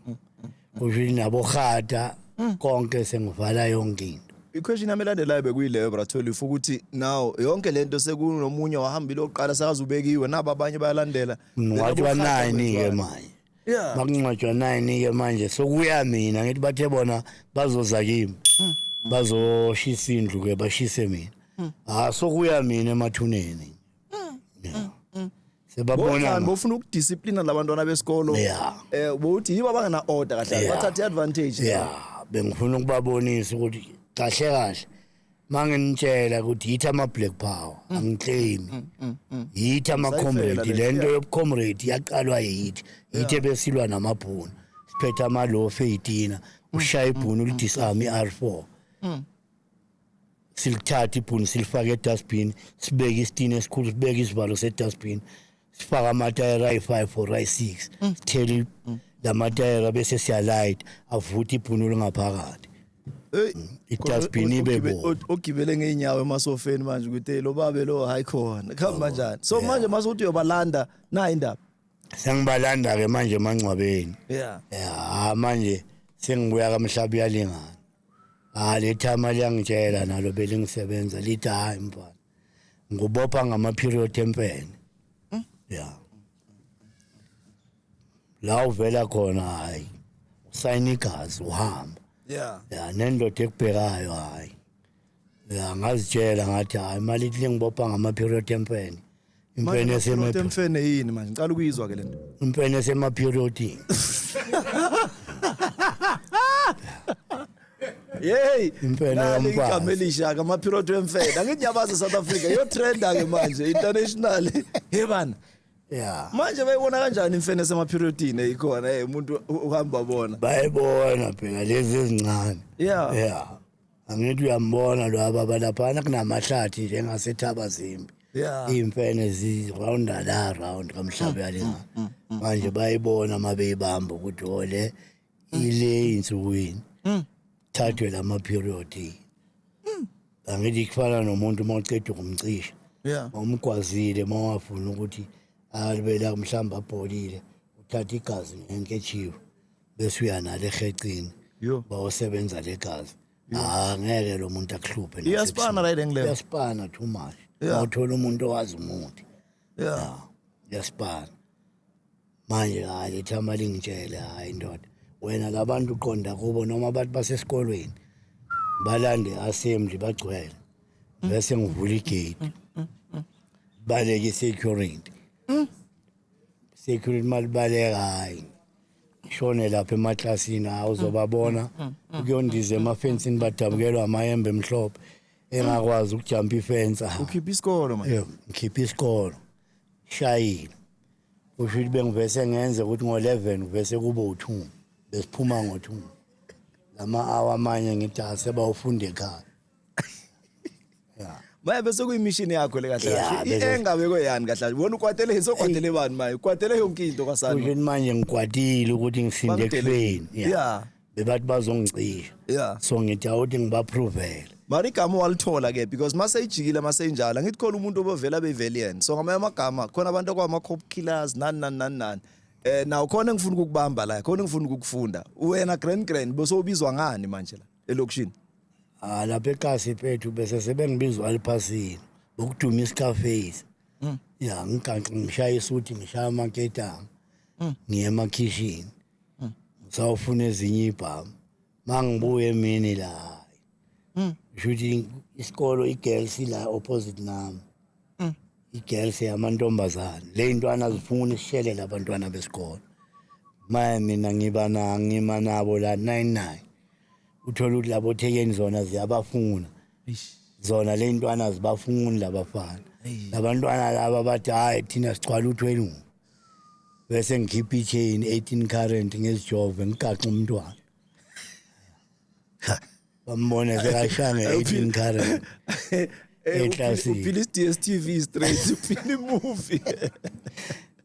kusho ukuthi nabohata konke sengivala yonke into. I-question yami elandelayo bekuyileyo, Bra 12, ukuthi now yonke lento sekunomunye wahambile oqala, sekazubekiwe, naba abanye bayalandela. Ngcwatshwa 9 ke manje. Bakungcwatshwa 9 ke manje, sokuya mina ngithi bathe bona bazoza kimi, bazoshisa indlu ke, bashise mina. Ah, sokuya mina emathuneni. Yeah. Sebabona Bobona bofuna ukudisciplina labantwana besikolo. Bothi yibo abangena order kahle, bathatha iadvantage. Yeah, bengifuna ukubabonisa ukuthi kahle kahle manginitshela ukuthi yithi ama black power, angiclaim, yithi ama comrade. Le, Lento yobucomrade yaqalwa yithi, yithi ebesilwa namabhunu, siphethe amalofu eyitina, ushaya ibhunu ulidisarm i-R4, silithatha ibhunu silifake edustbin, sibeke isitini esikhulu, sibeke isivalo sedustbin, sifake amatayera ayi-5 or ayi-6, sithele lamatayera bese siyalayita, avuthe ibhunu lingaphakathi. Hey, I-dustbin ibe bomvu. Ogibele ngeenyawo emasofeni manje ukuthi hey, lo babe lo, hayi khona kuhamba kanjani? So manje mase uthi uyobalanda na indaba? Sengibalanda-ke manje emangcwabeni. Ya, manje sengibuya kamhlaba uyalingana. Ah, le thama liyangitshela nalo belingisebenza, lithi hayi mfana, ngubopha ngama-period empene ya la uvela khona, hayi usayina igazi uhamba. Ya, nendoda ekubhekayo, hayi ya, ngazitshela ngathi hayi, mali ithi lingibopha ngama-period empene, impene Manje esema emfene yini manje? Ngicela ukuyizwa ke lento. Impene esema-periodini. Hey. Imfene Nali yomfazi. igama elisha ke, ama-period wemfene. Angithi ngiyabazi South Africa yo trenda ke manje international. Hey bana. Manje bayibona kanjani imfene esema-periodini eyikhona? Hey, umuntu uhamba bona. Bayibona phela lezi ezincane. Ya, angithi uyambona lo ababa laphana kunamahlathi njengaseThabazimbi. Iy'mfene zirounda la round kamhlaba yalingana. Manje bayibona uma beyibamba ukuthi o le ile ey'nsukwini thathwe lama-period. Angithi kufana nomuntu uma uceda ukumcisha, umgwazile, uma ungafuni ukuthi alibela mhlawumbe abholile, uthatha igazi ngenkechiwe bese uya nalo ehecini. Yo. Bawosebenza legazi, ah, ngeke lo muntu akuhluphe. Iyaspana la ile. Iyaspana too much. Awuthola umuntu owazi umuthi. Iyaspana manje. Hayi, lethama lingitshele, hayi ndoda, wena labantu uqonda kubo noma abantu basesikolweni, balande assembly bagcwele, bese ngivula igate, baleke i-security, security malibaleka, hayi shone lapha emaklasini, hayi uzobabona ukuyondiza emafensini, badabukelwa amayembe emhlophe, engakwazi ukujumpa ifence. Ukhipha isikolo manje. Yebo, ngikhipha isikolo shayile. Kusho ukuthi bengivese ngenze ukuthi ngo-11 kuvese kube u-2, besiphuma ngo-2, lama hour amanye ngithi asebawufunda ekhaya. Manje bese kuyimission yakho le kahle Yeah, kahle. bese- I-enga bekoyani kahle kahle? Wena ukwatele, sokwatele bani manje? Ukwatele yonke into kwasana. Kusho ukuthi manje ngikwatile ukuthi ngisinde Bangidele. ekufeni. Bebathi bazongicisha. So ngithi awuthi ngibaprovele. Mara igama walithola ke, because mase ijikile mase injalo, angithi khona umuntu obevela bevelian. So ngamanye amagama khona abantu okwama cop killers, nani nani nani nani. Naw khona engifuna ukukubamba la, khona engifuna ukukufunda. Wena grand grand bese ubizwa ngani manje la elokishini? Ah, lapha ekasi pethu bese sebengibizwa aliphasini bokuduma iScarface. Ya, ngiganxe ngishaya isuthi, ngishaya amaketanga, ngiye emakhishini, ngisawufuna ezinye ibhamu. Mangibuye emini la, kusho ukuthi isikolo i-girls la opposite nami, i-girls yamantombazane, le ntwana zifuna isishelela abantwana besikolo. Maye mina ngiba na ngima nabo la 99, uthola ukuthi labo thekeni zona ziyabafuna zona le ntwana, zibafuni labafana, labantwana laba bathi hayi, thina sigcwala uthwelungu. Bese ngikhipha i-chain 18 current ngezijove, ngigaxa umntwana, bambone sekashaya nge-18 current. Eklasini. Uphila i-DStv straight, uphila imovie.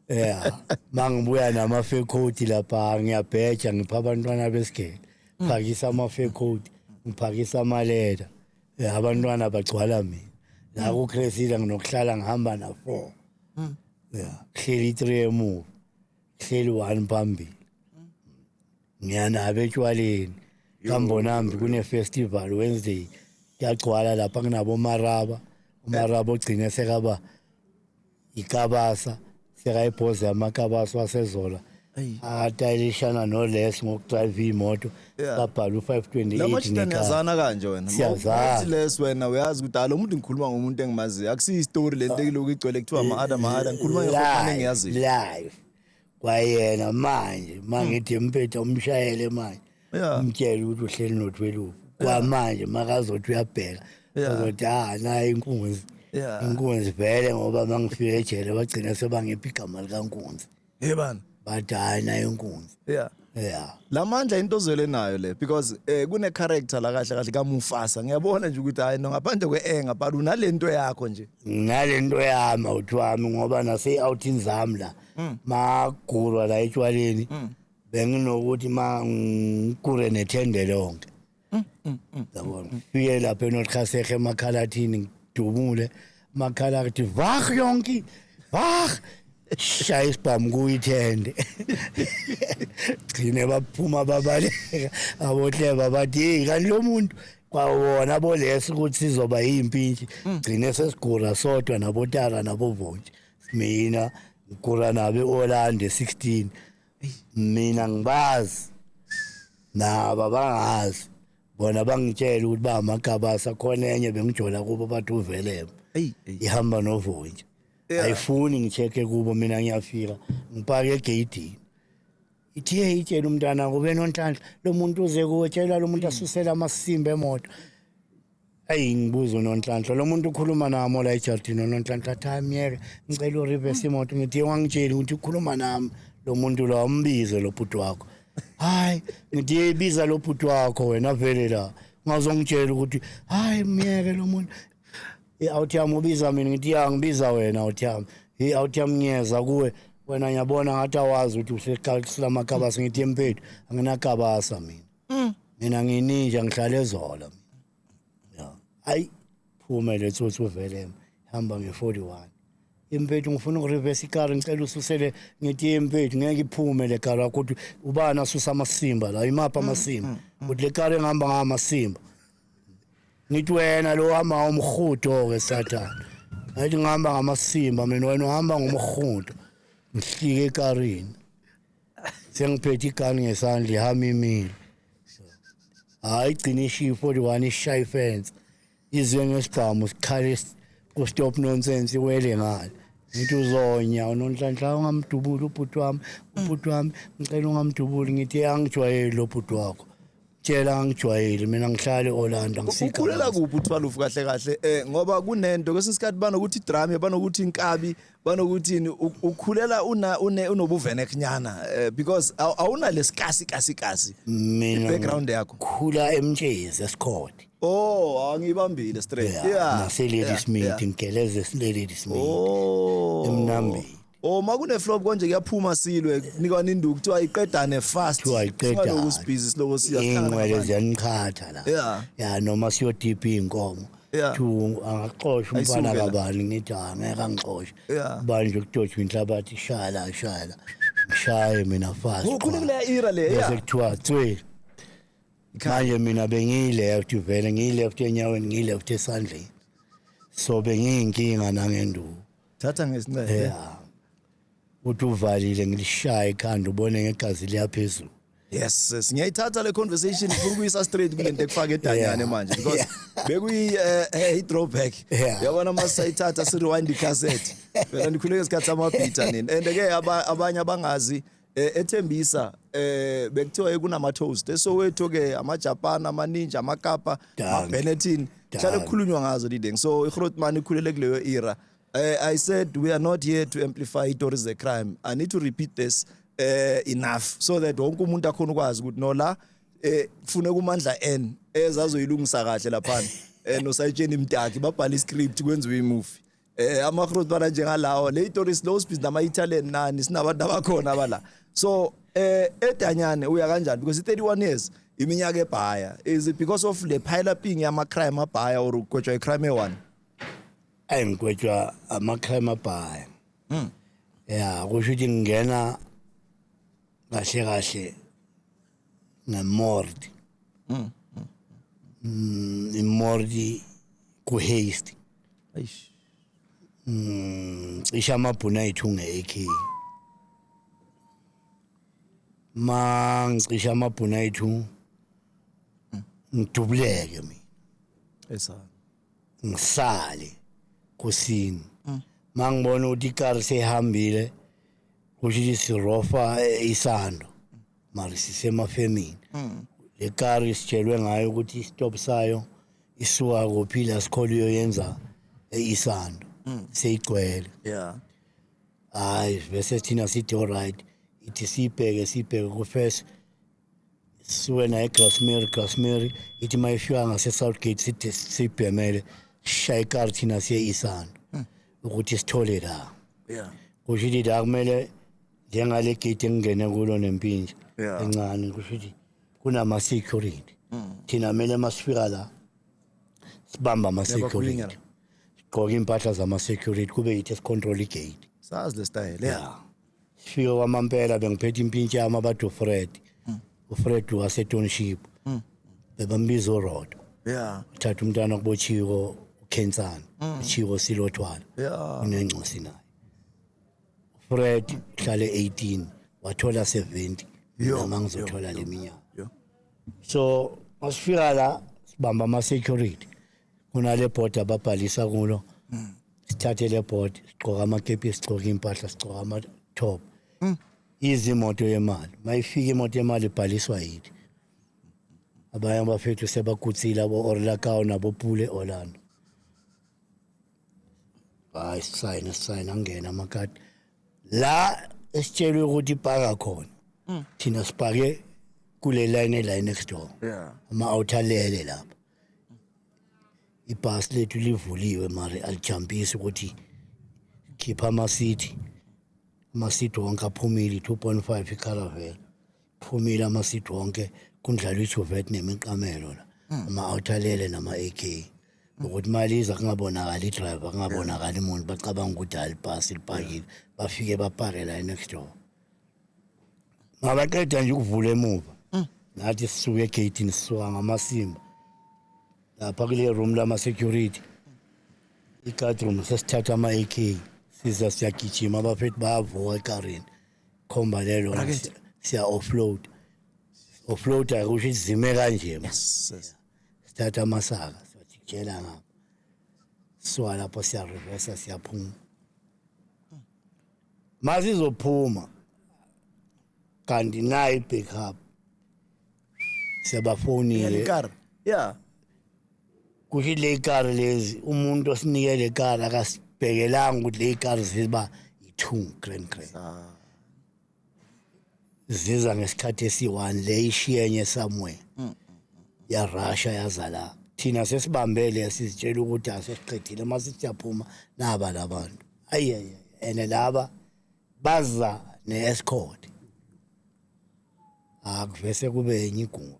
Yeah, mangibuya nama-fur coat lapha, ngiyabheja, ngipha abantwana besigele, phakisa ama-fur coat, ngiphakisa amaleda. Abantwana bagcwala mina la kuCressida, nginokuhlala ngihamba na-four. Yeah, kuhleli i-three emuva, kuhleli one phambili. Ngiyanabo etshwaleni kambonambi, kune-festival Wednesday, kuyagcwala lapha, kunabo maraba, umaraba ogcine sekaba ikabasa, sekayibhoza amakabasa wasezola, atayilishana noles ngokudrayiva imoto. Babhala u-528. La majita niyazana kanje wena? Siyazana. Mawuthi les wena, uyazi ukuthi alo muntu, ngikhuluma ngomuntu engimaziyo, akusiyo istory lento ekulokhu igcwele kuthiwa ama-ada ama-ada, ngikhuluma ngegrootman engiyaziyo. Live kwayena manje, mangithi mpetha umshayele manje, umtshele ukuthi uhleli nothwelufu kwamanje, makazothi uyabheka, azothi, "Ah, nayi inkunzi." Inkunzi vele, ngoba mangifika ejele bagcina sebangipha igama likankunzi. Hey bana. Bathi, "Hayi, nayo inkunzi." Yeah. Lamandla into ozwele nayo le, because kune character la kahle kahle kaMufasa, ngiyabona nje ukuthi hayi no, ngaphandle kwe-anger, but unalento yakho nje. Nginalento yami, awuthi wami, ngoba nase-outing zami la, magurwa la etshwaleni, benginokuthi ma ngigure nethende lonke, yabona, fike lapha eNorth emakhalathini, ngidubule makhalathi, vag yonke, vag, shaya isibhamu kuyithende, gcine baphuma babaleka abohleba, bathi, "Hey, kanti lo muntu kwawona bolesi ukuthi sizoba yimpintshi." Gcine sesigura sodwa nabotara nabovontshi, mina ngigura nabo eOrlando 16, mina ngibazi, nabo bangazi, bona bangitshela ukuthi bamakabasa khona, enye bengijola kubo, bathi uvelemo Hey hey. ihamba novontshi. Ayifuni ngicheke kubo, mina ngiyafika ngipake egeyidini, ithi, "Hey, itshela umntana kube nonhlanhla, lo muntu uze kuwe, tshela lo muntu asusele amasimba emoto." Ayi, ngibuza uNonhlanhla, lo muntu ukhuluma nami la ejardini. UNonhlanhla athi, "Hayi, myeke, ngicela ureverse imoto." Ngithi, "Wangitsheli ukuthi ukhuluma nami lo muntu lo, ambize lo bhuti wakho." Hayi, ngithi, "Hey, biza lo bhuti wakho wena vele la, ungazongitshela ukuthi hayi, myeke lo muntu." Awuthi yami, ubiza mina? Ngithi, "Ya, ngibiza wena." Awuthi yami, hey, awuthi yami, ngiyeza kuwe wena, ngiyabona ngathi awazi ukuthi useqalisela ngithi, "Empethu, anginakabasa mina, mina ngininja, ngihlala ezola mina." Ya, ayi, phume le tsotsi uvele hamba nge-41. "Impethu, ngifuna ukureverse ikari, ngicela ususele." Ngithi, "Impethu, ngeke iphume le kari yakho, ukuthi ubani asusa amasimba la, imaphi amasimba, ukuthi le kari engihamba ngamasimba?" Ngithi, "Wena lo hamba ngomhudo ke, sathana." Ngathi, "Ngihamba ngamasimba mina, wena uhamba ngomhudo." Ngihlike ekarini, sengiphethe igani ngesandla, ihamba imile, hayi, igcina ishiya i-41, ishaya ifence, izwe ngesibhamu sikhale ku-stop nonsense, iwele ngale. Ngithi, "Uzonya uNonhlanhla, ungamdubuli ubhuti wami, ubhuti wami, ngicela ungamdubuli." Ngithi, "Angijwayeli lo bhuti wakho, tshela angijwayeli mina, ngihlale e-Orlando." Ukhulela kuphi uThwalufu kahle kahle, ngoba kunento kwesinye isikhathi banokuthi drama, banokuthi inkabi, banokuthi ukhulela una une unobuveneknyana, because awuna lesikasi kasi kasi Mina background yakho. Khula eMtshezi, esikhodi. Oh, angibambile straight. Nase Ladysmith, ngigeleze Ladysmith. Emnambini. Oh, makune flop konje kuyaphuma silwe, kunikwa induku, kuthiwa iqedane fast. Kuthiwa iqedane. Singalokhu sibhizi siloko siya. Ingcwele ziyaniqhatha la. Ya, noma siyodipha iy'nkomo, thu angaxoshwa umfana. Ayisuke la. Kabani? Ngithi, "Ah, ngeke angixoshe." Banje kudojwa inhlabathi, shaya la, shaya la, ngishaye mina fast. Ukhule kuleya era le. Bese kuthiwa tswe. Manje mina bengiyi-left vele, ngiyi-left enyaweni, ngiyi-left esandleni, so bengiyinkinga nangenduku. Thatha ngesincele. Ya, uthi uvalile, ngilishaya ikhanda, ubone ngegazi liyaphezulu. Yes, ngiyayithatha le conversation, ngifuna ukuyisa straight kulento ekufaka edanyane manje, because bekuyi i throwback. Yabona, masayithatha si rewind icassette. Phela nikhule ngesikhathi samabhitha nini. And ke abanye abangazi, ethembisa bekuthiwa kunama toast eSoweto ke, amaJapan, amaninja, amakapa, Dankie. amaBenetton, hlale kukhulunywa ngazo lideng. So iGrootman ikhulele kuleyo era. I said we are not here to amplify stories the crime. I need to repeat this enough so that wonke umuntu akhona ukwazi ukuthi no, la kufuneka uMandla N ezazoyilungisa kahle laphana. Nosayitsheni Mtaki babhala iscript kwenziwe imovie. Ama-fruit bana njengalawo le itori slow speed nama-Italian nani sinabantu abakhona abala. So edanyane uya kanjani because i-31 years iminyaka ebhaya, is it because of le pile upping yama-crime abhaya or ugwetshwa i-crime eyi-one? Ayi, ngigwetshwa ama-crime abhaya. Ya, kusho ukuthi ngingena kahle kahle ngemord, imord ku-haste. Eish. Cishe amabhunu ayi-2 nge-AK. Ma ngicishe amabhunu ayi-2, ngidubuleke mina. Esa. Ngisale kusini mangibona ukuthi ikari seyihambile, kusho ukuthi sirofa isando mara sisemafemini. Le kari sitshelwe ngayo ukuthi istop sayo isuka kuphi la sikhole uyoyenza isando seyigcwele. Hayi, bese thina sithi alright, ithi siyibheke, siyibheke ku-first, sisuke naye eGrasmere. Grasmere ithi uma ifika ngase-Southgate, sithi siyibhemele, sishaye ikari thina siye isando ukuthi sithole la. Kusho ukuthi la kumele njengale gate engingene kulo nempintsha encane, kusho ukuthi kunama-security. Thina kumele masifika la sibambe ama-security. Niyabagwinya. Sigqoke iy'mpahla zama-security, kube yithi esicontrol igate. Sazi le style, yeah. Ya, sifike kwamampela bengiphethe impintshi yami, abathi uFred, uFred wasetownship, bebambiza uRodo. Uthatha umntwana kubochiko uKhensana, uchiko silothwala unengcosi naye. Fred uhlale 18 wathola 70. Yo, Mina mangizothola le minyaka. Yo. So masifika la sibamba ama security, kunale board ababhalisa kulo. Sithathe le board, sigqoka amakepi, sigqoka impahla, sigqoka ama top. Izimoto yemali, mayifika imoto yemali ibhaliswa yithi. Abanye abafethu sebakutsile, abo Orlakao nabo Pule Orlando. Hayi, sisayina, sisayina, angena amakadi la esitshelwe ukuthi ipaka khona. Thina sipake kule line la next door. Ama-outalele lapha, ibhasi lethu livuliwe mari alijampisi ukuthi khipha amasithi. Amasithi wonke aphumile, i-2.5 iCaravelle phumile amasithi wonke, kundlalwa ijuvet nemiqamelo la, ama-outalele nama-AK, ukuthi maliza kungabonakali idriver, kungabonakali umuntu, bacabanga ukuthi hayi, libhasi lipakile. Bafike bapake la next door. Ngabaqeda nje ukuvula emuva, nathi sisuke egeyithini, sisuka ngamasimba lapha kule room lama-security, i-guard room. Sesithatha ama-AK, siza siyagijima, abafethu bayavuka ekarini, khomba lelo. Bracket. Siya offload, offload akusho ukuthi zime kanje. Yes. Sithatha amasaka, siyajikela ngapha, sisuka lapho siyareversa, siyaphuma. Masizophuma kanti nayi i-backup, siyabafonile. Ikari. Kusho le kari lezi, umuntu osinike le kari akasibhekelanga ukuthi le kari ziba i-2 grand grand ziza ngesikhathi esi-1, le ishiyenye somewhere yarasha yaza la. Thina sesibambele, sizitshela ukuthi asesiqedile. Masithi siyaphuma, naba labantu, ayi ayi, ene laba baza ne-escort. Akuvese kube enye igulu,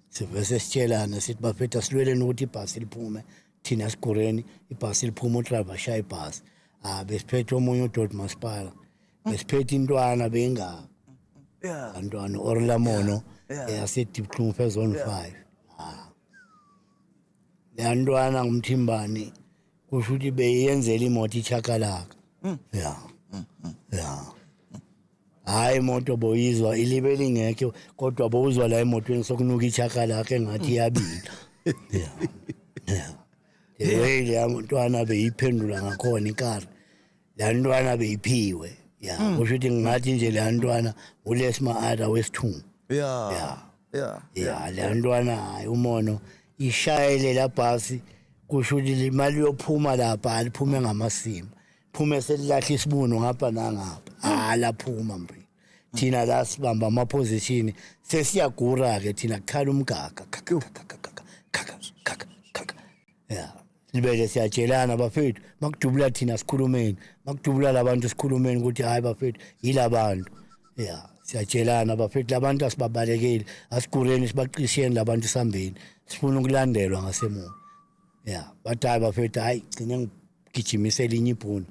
sivese sitshelane sithi, "Bafethu, asilweleni ukuthi ibhasi liphume." Thina sigureni, ibhasi liphume, udriver ashaya ibhasi. Ah, besiphethe omunye udoti masipala, besiphethe intwana bengaka antwana Orlamono eyase-Diepkloof zone 5. Ah, leya ntwana ngumthimbani, kusho ukuthi beyenzela imoto ichakalaka. Ya, hayi, imoto boyizwa ilibe lingekho, kodwa bowuzwa la emotweni sokunuka ichakalaka engathi iyabila. Ya, the way leya ntwana beyiphendula ngakhona ikari, leya ntwana beyiphiwe. Ya, kusho ukuthi ngingathi nje leya ntwana ulesma ada wesithungu. Ya. Ya, leya ntwana, hayi, umono ishayele la bhasi, kusho ukuthi imali yophuma lapha aliphume ngamasimo, phume selilahla isibuno ngapha nangapha. Ah, laphuma mbi. Thina la sibamba ama position, sesiyagura ke thina, kukhala umgaga, khaka khaka khaka khaka khaka khaka. Silibele siyatshelana bafethu, makudubula thina sikhulumeni, makudubula labantu sikhulumeni ukuthi hayi bafethu yilabantu. Ya, siyatshelana bafethu, labantu asibabalekeli, asigureni sibaqisheni labantu sambeni, sifuna ukulandelwa ngasemuva. Ya, bathi hayi bafethu, hayi gcine ngigijimise elinye ibhunu.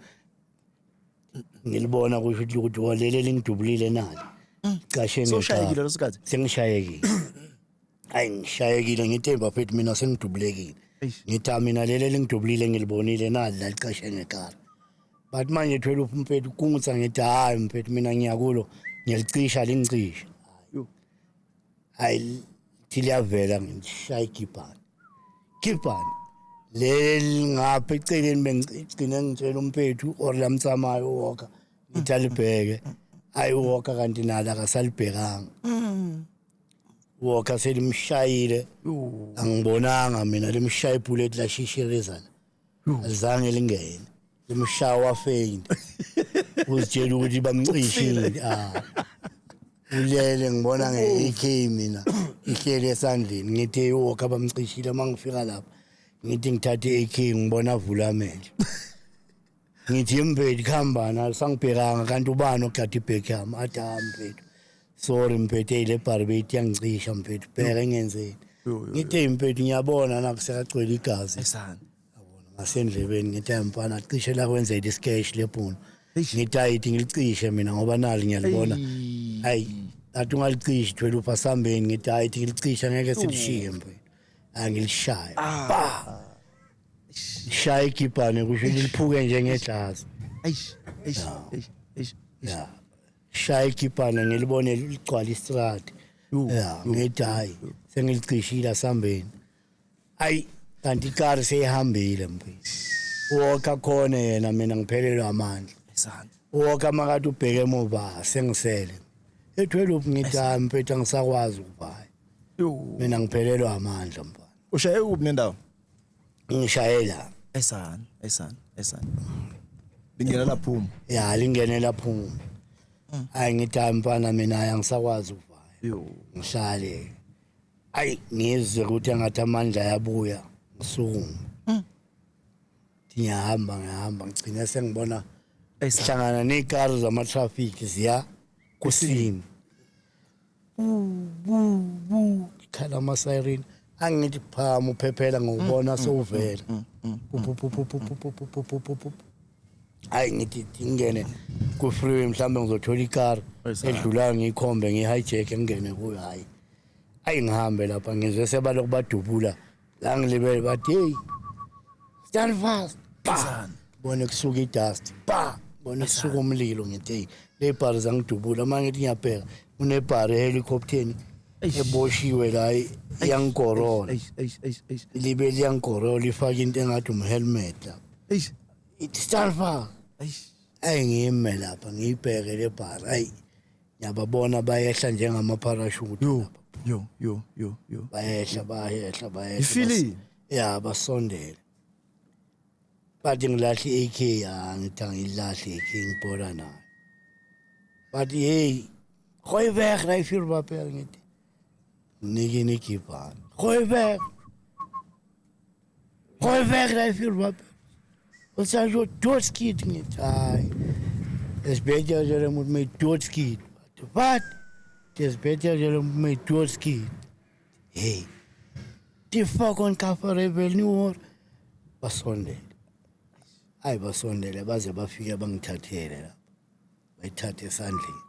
Ngilibona kusho ukuthi walele lingidubulile nali. Cashe. Soshayekile leso sikhathi? Sengishayekile. Hayi, ngishayekile, ngithi bafethu mina sengidubulekile. Ngithi "Ah, mina leli elingidubulile ngilibonile nali lalicashe ngekara." But manje thwele umfethu kungutsa, ngithi hayi mfethu mina ngiyakulo ngiyalicisha lingicisha. Yo. Hayi, thi liyavela, ngishaya igibhani. Gibhani leli ngapha eceleni, bengigcine ngitshela umfethu or lamtsamayo uwoka, ngithi alibheke. Hayi, uwoka kanti nalo akasalibhekanga. Woka selimshayile. Yo. Angibonanga mina limshaya ibullet, lashishiriza la, alizange lingene, limshaya wafaint, uzitshela ukuthi bamcishile. Ah, ulele, ngibona nge-AK mina ihleli esandleni, ngithi woka bamcishile. Uma ngifika lapha ngithi ngithathe i-AK, ngibona avula amehlo, ngithi mfethu kuhambana, alisangibhekanga kanti ubani ogada ibhek yami, athi ha mfethu, sorry mfethu, eyi le bhari beyithi yangicisha mfethu, bheka engenzeni. Yo, yo, yo. Ngithi mfethu ngiyabona nakusekagcwele igazi Esana. ngasendlebeni, ngithi hayi mfana, cishe la kwenzela isikeshi lebhunu. Eish. Ngithi ayithi ngilicishe mina ngoba nali ngiyalibona. Eyi. Hayi, athi ungalicishi thwele upha sambeni, ngithi hayi thi ngilicisha ngeke silishiye mfethu. Angilishaya ba shaya igibhane, kusho liliphuke njengedlazi. Eish, eish, eish, eish. Ya, shaya igibhane, ngilibone ligcwala istradi. Yo, Ya, ngithi hayi sengilicishile, asambeni. Ayi, kanti ikari seyihambile mfethu, woka khona yena, mina ngiphelelwe amandla. Esana. Woka makathi ubheke emuva, sengisele ethweluphi, ngithi hayi mfethu angisakwazi ukuvaya. Yo. Mina ngiphelelwe amandla mfana. Ushaye kuphi nendawo? Ngishayela. Esana, esana, esana. Lingena laphuma. Ya, lingene laphuma. Hayi, ngithi hayi mfana mina hayi angisakwazi ukuvaya. Yo. Ngihlale, ayi ngizwe ukuthi angathi amandla ayabuya, ngisukume ngiyahamba, ngihamba, ngigcine sengibona Esana. hlangana ney'kari zama-traffic ziya kusini, bu bu bu, khala ama-siren, angithi phama uphephela ngokubona sewuvela. Pu, pu, pu, pu, pu, pu, pu, pu, pu, pu, pu, pu. Hayi, ngithi ngingene ku-freeway mhlawumbe ngizothola ikari Esana. edlulayo, ngiyikhombe, ngiyi-hijack, ngingene kuyo. Hhayi, ayi ngihambe lapha, ngizwe sebalokhu badubula la, ngilibele bathi hey, stand fast, ba Esana. bone kusuka idust, ba bone kusuka umlilo, ngithi hey, le bhari zangidubula. Uma ngithi ngiyabheka kunebhari ehelicopteni eboshiwe la iyangigorola. Eish, eish, eish, eish. Libe liyangigorola, ifake into engathi umhelmet lapha. Eish. Ithi stand fast. Eish. Ayi, ngime lapha ngiyibheke le bhari, ayi ngiyababona bayehla njengama-parachute Yo, lapha. yo, yo, yo, yo. Bayehla, bayehla, bayehla. Ifilini? Ya, basondele, bathi ngilahle i-AK. Ya, ngithi angiyilahle i-AK, ngibhola nayo. Bathi hey, gooi weg daai vuurwapen. Ngithi nikini igibhane, gooi weg, gooi weg daai vuurwapen, ons sal jou doodskiet. Ngithi hayi, is beter as julle moet my doodskiet. Wat? Dis beter as julle moet my doodskiet. Hey, die fucking kafere wil nie hoor. Basondele, hayi basondele, baze bafike bangithathele lapha, bayithathe esandleni,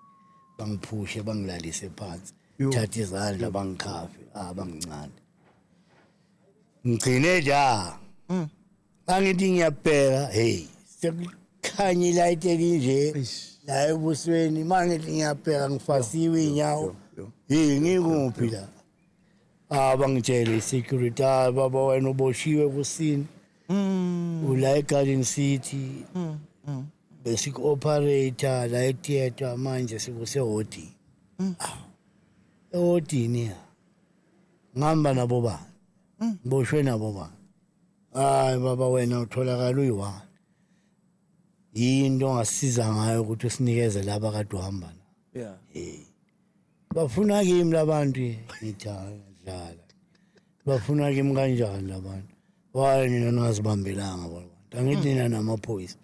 bangiphushe, bangilalise phansi. Yo. Thatha izandla, bangikhafe, ah bangincane, ngigcine la angithi ngiyabheka, hey sekukhanya ilight elinje Eish. la ebusweni. Mangithi ngiyabheka ngifasiwe inyawo. Yo. Hey, ngikuphi la? Ah, bangitshele i-security, ah baba wena uboshiwe kusini, ula eGarden City, besiku-operator la etheatre, manje sikusehodini. Ehodini ya ngihamba nabo bani, ngiboshwe nabo bani? Hayi baba wena utholakala uyi-one, yinto ongasiza ngayo ukuthi usinikeze laba kade uhamba nabo. Yeah. Bafuna kimi labantu, ngithi hayi ngiyadlala, bafuna kimi kanjani labantu? Why nina ningazibambelanga bona bantu? Angithi nina namaphoyisa.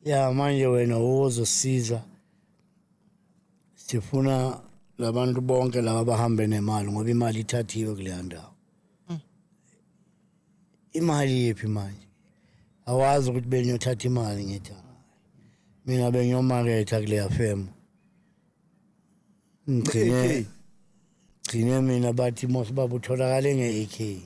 Ya manje wena wozosiza sifuna labantu bonke laba bahambe nemali ngoba imali ithathiwe kuleya ndawo. Imali yiphi manje? Awazi ukuthi beniyothatha imali ngithi hayi. Mina bengiyomaketha kuleya femu. Ngigcine gcine mina bathi mos baba utholakale nge-AK.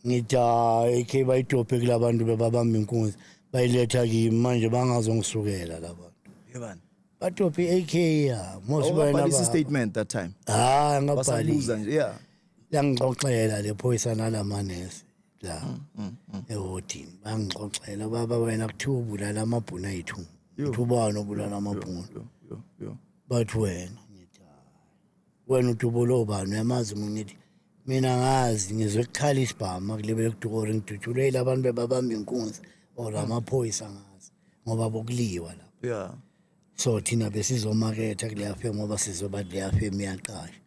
Ngithi hayi AK bayidobhe kulabantu bebabamba inkunzi bayiletha kimi manje bangazongisukela labantu. Yebani. Badobhe i-AK ya mos wena Awukabhalisi ba. statement that time. Hayi ngabhalisa. Basabuza nje yeah. Yangixoxela le phoyisa nalamanesi la ehodini bangixoxela baba wena kuthiwa ubulala amabhunu ayi-two. Uthi ubani obulala amabhunu? Yo yo yo. Bathi wena. Ngithi hayi. Wena udubula obani uyamazi umuntu ngithi mina ngazi ngizwe kukhala isibhamu kulebe kudukori ngidutshulwe labantu bebabamba inkunzi or amaphoyisa ngazi ngoba bokuliwa lapha. Yeah. So thina besizomaketha kuleya femu ngoba sizoba leya femu iyaqasha.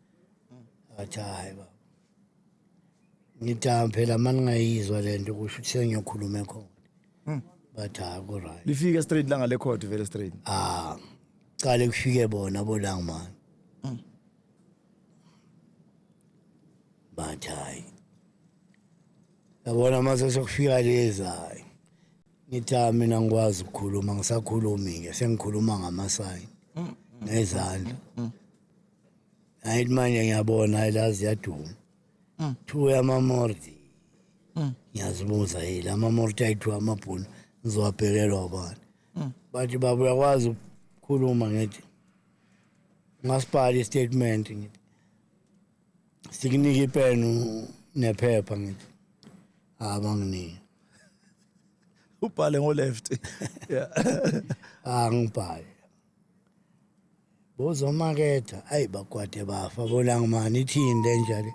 Athi hayi baba. Ngithi hayi phela maningayizwa lento kusho ukuthi sengiyokhuluma ekhona. Bathi hayi ku right. Lifike straight la ngale court vele straight. Ah qale kufike bona bolangman. Bathi hayi. Yabona mase sokufika lezi hayi. Ngithi hayi mina ngikwazi ukukhuluma ngisakhulumi ke sengikhuluma ngamasayini. Nezandla. Hayi manje ngiyabona hayi la ziyaduma. Two yamamordi. Ngiyazibuza yini amamordi ayi-two amabhunu ngizowabhekelwa ubani. Bathi baba uyakwazi ukukhuluma ngithi ngasibhala i-statement ngithi sikunika ipeni nephepha ngithi abanginiki. Ubhale ngo left. Yeah. Angibhale. Bozomaketha ayi bakwade bafa bolangmani ithini lenja le.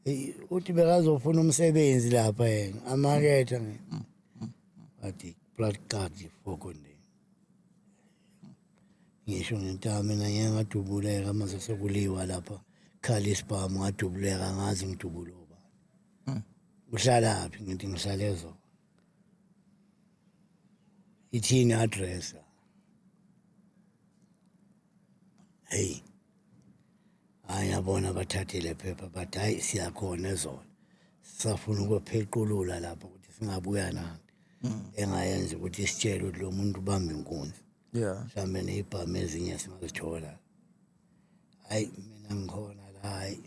Eyi, uthi bekazofuna umsebenzi lapha yena amaketha nge. Bathi blood card fokonde. Ngisho ngento mina ngeke ngadubuleka mase sekuliwa lapha. Khala isibhamu ngadubuleka ngazi ngidubule ubani. Uhlala phi ngithi ngihlala ezo. Ithini address? Hey. Hayi yabona bathathile phepha bathi hayi siyakhona ezona. Sisafuna ukuphequlula lapha ukuthi singabuya nani. Engayenza ukuthi sitshele ukuthi lo muntu ubamba inkunzi. Yeah. Mhlawumbe ney'bhamu ezinye singazithola. Hayi mina ngikhona la hayi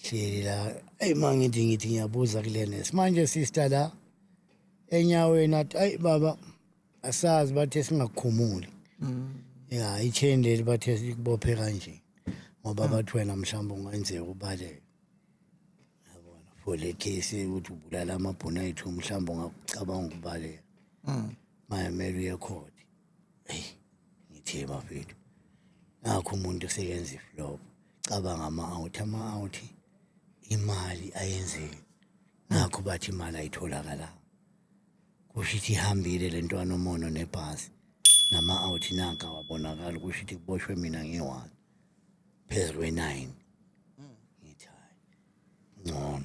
hleli la. Eyi ma ngithi ngithi ngiyabuza kule nesi. Manje sister la enyaweni athi ayi baba asazi bathe singakukhumuli. Ya i-chain leli bathe sikubophe kanje. Ngoba bathi wena mhlawumbe ungenzeka ubaleke. Yabona for le case ukuthi ubulala amabhunu ayithu mhlawumbe ungakucabanga ukubaleka. Manje kumele uye court. Hey ngithi bafethu. Nakho umuntu useyenza iflop. Cabanga ama-out ama-out imali ayenzeki. Nakho bathi imali ayitholakala. Kusho ukuthi ihambile le ntwana umono nebhasi. Nama-out nanka wabonakala kusho ukuthi kuboshwe mina ngiyi-one. Phezu kwe-nine. Ngithi hayi ngcono.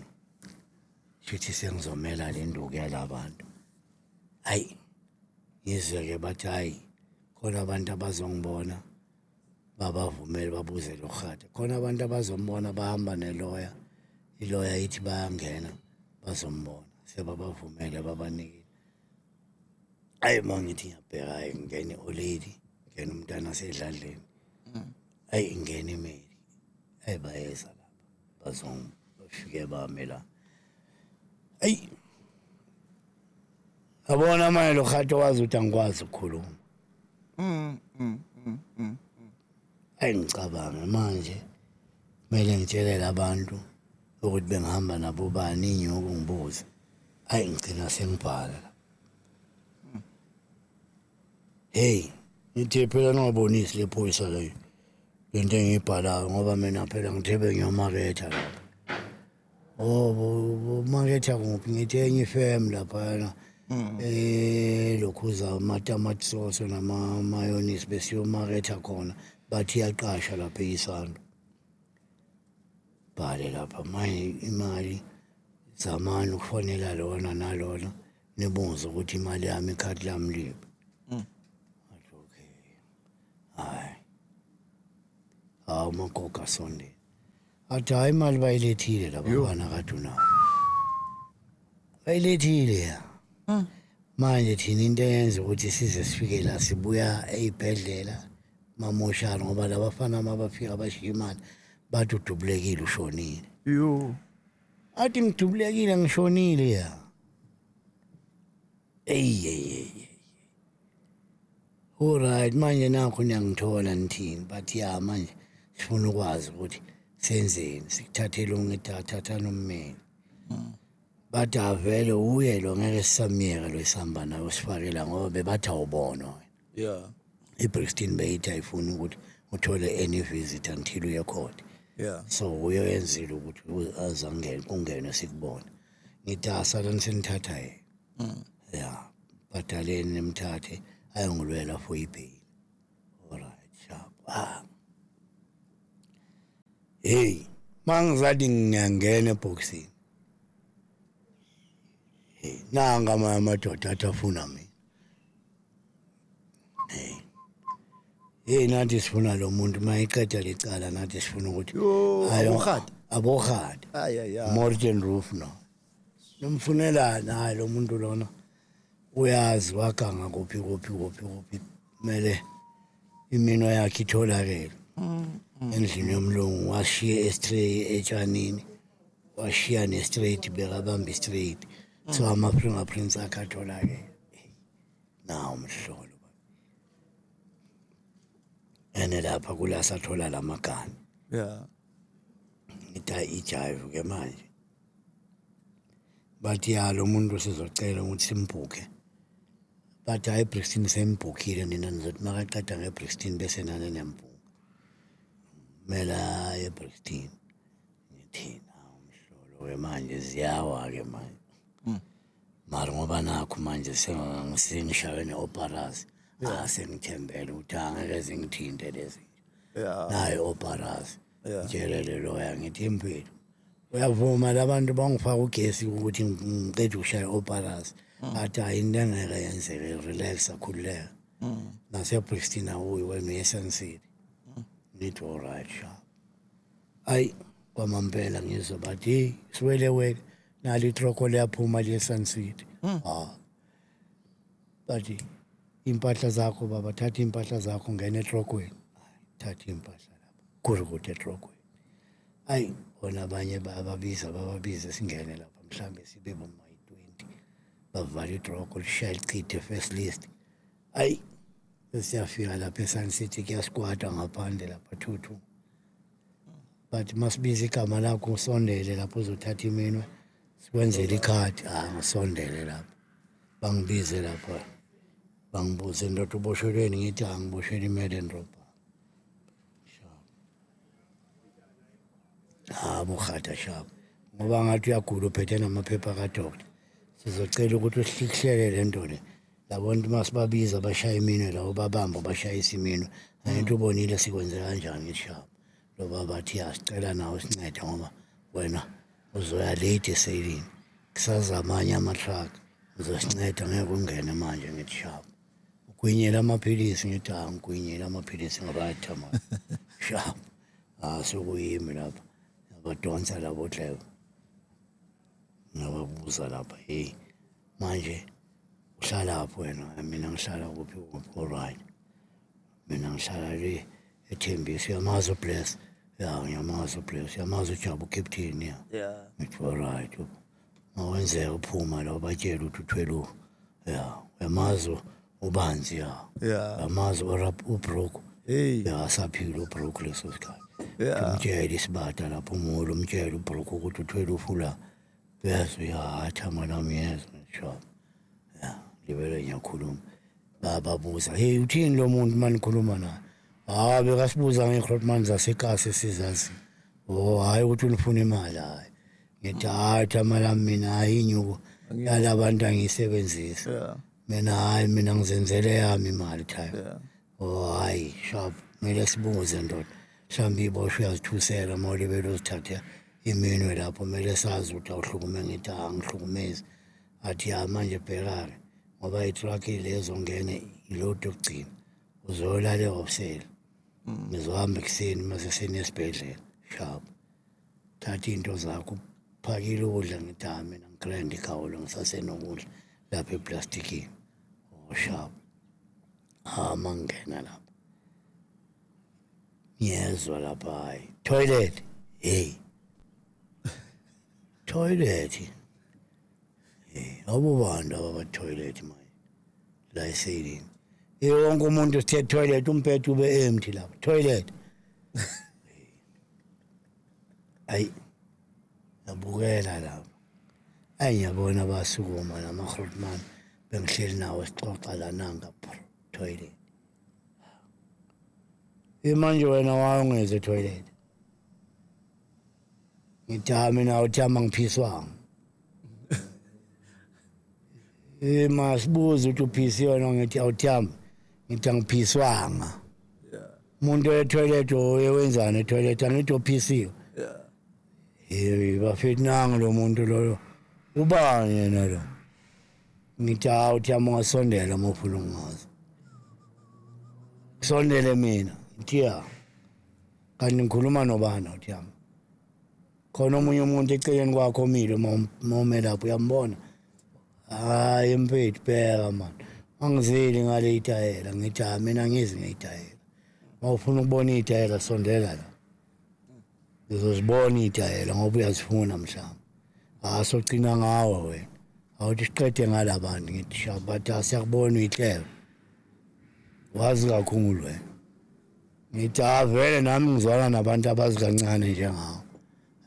Shuthi sengizomela le nduku yalabantu. Hayi ngizwe-ke bathi hayi khona abantu abazongibona babavumele babuze lo rhata. Khona abantu abazombona bahamba neloya. Iloya ithi bayangena bazombona. Sebabavumele babanikile. Hayi uma ngithi ngiyabheka hayi ngene olady, ngene umntana asedladleni. Hayi ingene imeli. Hayi bayeza lapha. Bazong bafike bame la. Hayi Yabona manje lo khathi wazi ukuthi angikwazi ukukhuluma. Ayi ngicabange manje kumele ngitshele labantu ukuthi bengihamba nabo bani inyuku ngibuze. Ayi ngigcina sengibhala la. Hey, ngithe phela ningabonisi le phoyisa leyo. Lento engiyibhalayo ngoba mina phela ngithe bengiyomaketha lapha. Oh, umaketha kuphi ngithi enye ifem laphayana. Eh lokhuza amatamati sauce nama mayonnaise besiyomaketha khona bathi iyaqasha lapha eYisando. Bhale lapha manje imali Zamani ukufonela lona nalona nibuze ukuthi imali yami ikhadi lami liphi. Athi okay. Hayi. Hawu magogo asondele. Athi hayi imali bayilethile laba bana kade unawo. Bayilethile ya. Manje thina into eyenza ukuthi size sifike la sibuya ey'bhedlela mamoshana ngoba labafana mabafika bashiya imali bathi udubulekile ushonile. Yo. Athi ngidubulekile ngishonile ya. Eyi eyi eyi. Alright manje nakho niyangithola nithini but ya manje sifuna ukwazi ukuthi senzeni sikuthathele ungithatha nommeli. Bathi avele uye lo ngeke sisamyeka lo esihamba naye usifakela ngoba bebathi awubonwa wena. Yeah. IBrixton beyithi ayifuni ukuthi uthole any visit until uye court. Yeah. So uyoyenzile ukuthi azangene kungenwe sikubone. Ngithi asalani senithatha yena. Yeah. Bhadaleni nimthathe ayongilwela for ibail. Alright, sharp. Ah. Hey, mangizathi ngiyangena eboxini. Hey, nanga amanye amadoda athi afuna mina. Hey. Hey nathi sifuna lo muntu mayiqeda lecala nathi sifuna ukuthi Yo, abohadi. Abohadi. Ay ay ay. Morgan Roof no. Nomfunelani hayi lo muntu lona uyazi waganga kuphi kuphi kuphi kuphi kumele iminwe yakhe itholakele. Endlini yomlungu washiya estray etshanini washiya ne-straight bekabamba i-straight so ama-fingerprints akhe atholakele. Nawo umhlolo ene lapha kula sathola lamagama. Yeah. Ngithi hayi ijive ke manje. Bathi ya lo muntu sizocela ukuthi simbhukhe. Bathi hayi eBrixton sembhukhile nina nizothi makaqeda ngeBrixton bese nani niyambhuka. Kumele aye eBrixton. Ngithi nawo umhlolo ke manje ziyawa ke manje. Mara ngoba nakho manje sengishawe ne-operas. Ah sengithembele ukuthi angeke zingithinte lezi. Yeah. Nayo operas. Yeah. Ngitshele le lawyer ngithi impilo. Uyavuma labantu bangifaka ugesi ukuthi ngiqede ukushaya operas. Athi hayi into engeke yenzeke relax akhululeka. NaseBrixton awuyi wena uye eSun City. Ngithi all right sharp. Ayi kwamampela ngizwa bathi hey siwele wele nali itroko liyaphuma liye Sun City. Ah. Bathi impahla zakho baba thatha impahla zakho ngena etrokweni. Thatha impahla lapha. Kurukuthi etrokweni. Ayi bona abanye bababiza bababize singene lapha mhlambe sibe boma 20. Bavala itroko lishaya lichithe first list. Ayi sesiyafika lapha eSun City kuyasquatwa ngaphandle lapha 22. But masibiza igama lakho usondele lapho uzothatha iminwe sikwenzele ikhadi. Ah ngisondele lapho. Bangibize lapha. Bangibuze ndoda uboshelweni ngithi angiboshelwe imele robbery. Ah bohata sharp. Ngoba ngathi uyagula uphethe namaphepha kadoctor. Sizocela ukuthi uhlihlele le nto le. Labantu masibabiza bashaya iminwe lawo babamba bashayisa iminwe. Angithi ubonile sikwenze kanjani ngithi sharp. Lo baba athi asicela nawe sincede ngoba wena uzoya late eselini. Kusaza amanye ama-truck uzosinceda ngeke ungene manje ngithi sharp. Ugwinyela amaphilisi ngithi ah ngigwinyela amaphilisi ngiright manje. Sharp. Ah sokuyimi lapha. Ngabadonsa labo dlebe. Ngababuza lapha hey manje uhlalaphi wena mina ngihlala kuphi kuphi alright. Mina ngihlala le eThembisa uyamazi uBless. Ya ngiyamazi uBless uyamazi uJabu Captain ya. Yeah. Ngithi alright. Mawenzeka uphuma la ubatshela ukuthi uthwele ya uyamazi ubanzi ya. Yeah. Uyamazi uRap uBrook. Hey. Ya asaphila uBrook leso sikhathi. Yeah. Umtshele isibata lapho umulo umtshele uBrook ukuthi uthwele ufula. Uyezwa ya athama nami yezwa sho. Ya libele ngiyakhuluma. Bababuza hey uthini lo muntu manikhuluma naye? Ah bekasibuza ngeGrootman zasekasi sizazi. Oh hayi ukuthi unifuna imali hayi. Ngithi hayi thama lami mina hayi inyuku yalabantu angiyisebenzisi. Yeah. Mina hayi mina ngizenzele yami imali time. Yeah. Oh hayi sharp kumele sibuze ndoda. Mhlawumbe iboshwe uyazithusela uma ulibele uzithathe Iminwe lapho kumele sazi ukuthi awuhlukume ngithi angihlukumezi. Athi ya manje bheka-ke ngoba i-truck le ezongena ilodi yokugcina uzoyolala ehhofisela. Ngizohamba ekuseni mase senesibhedlela sharp. Thatha iy'nto zakho phakile ukudla ngithi ha mina ngigrand ikhawulo ngisasenokudla lapha eplastikini. Oh sharp. Ha mangena lapha. Ngiyezwa lapha hayi. Toilet. Hey. Toilet. Hey, abo bantu ababa toilet manje. La eseyilini. Wonke umuntu sithe toilet umbhede ube empty lapha. Toilet. Ayi. Ngabukela lapha. Ayi ngiyabona basukuma nama-grootman bengihleli nawo sixoxa la nanka toilet. Manje wena wawungeze toilet. Ngithi ha mina uthi angiphiswanga. Masibuze ukuthi uphisiwe no ngithi awuthami. Ngithi angiphiswanga. Umuntu etoilet oyewenzani etoilet angithi uphisiwe. Hey bafethu nangu lo muntu loyo. Ubani yena lo? Ngithi hawu uthi ungasondela uma ufuna ukungazi. Kusondele mina. Ngithi ya. Kanti ngikhuluma nobani uthi yami. Khona omunye umuntu eceleni kwakho omile uma ume lapho uyambona. Hayi mfethu bheka man. Angizeli ngale itayela ngithi ha mina ngizi ngeyitayela. Uma ufuna ukubona itayela sondela la. Ngizozibona itayela ngoba uyazifuna mhlawumbe. Ah sogcina ngawe wena. Awuthi siqede ngalabantu ngithi shabathi siyakubona uyihlelo. Wazi kakhulu wena. Ngithi ha vele nami ngizwana nabantu abazi kancane njengawe.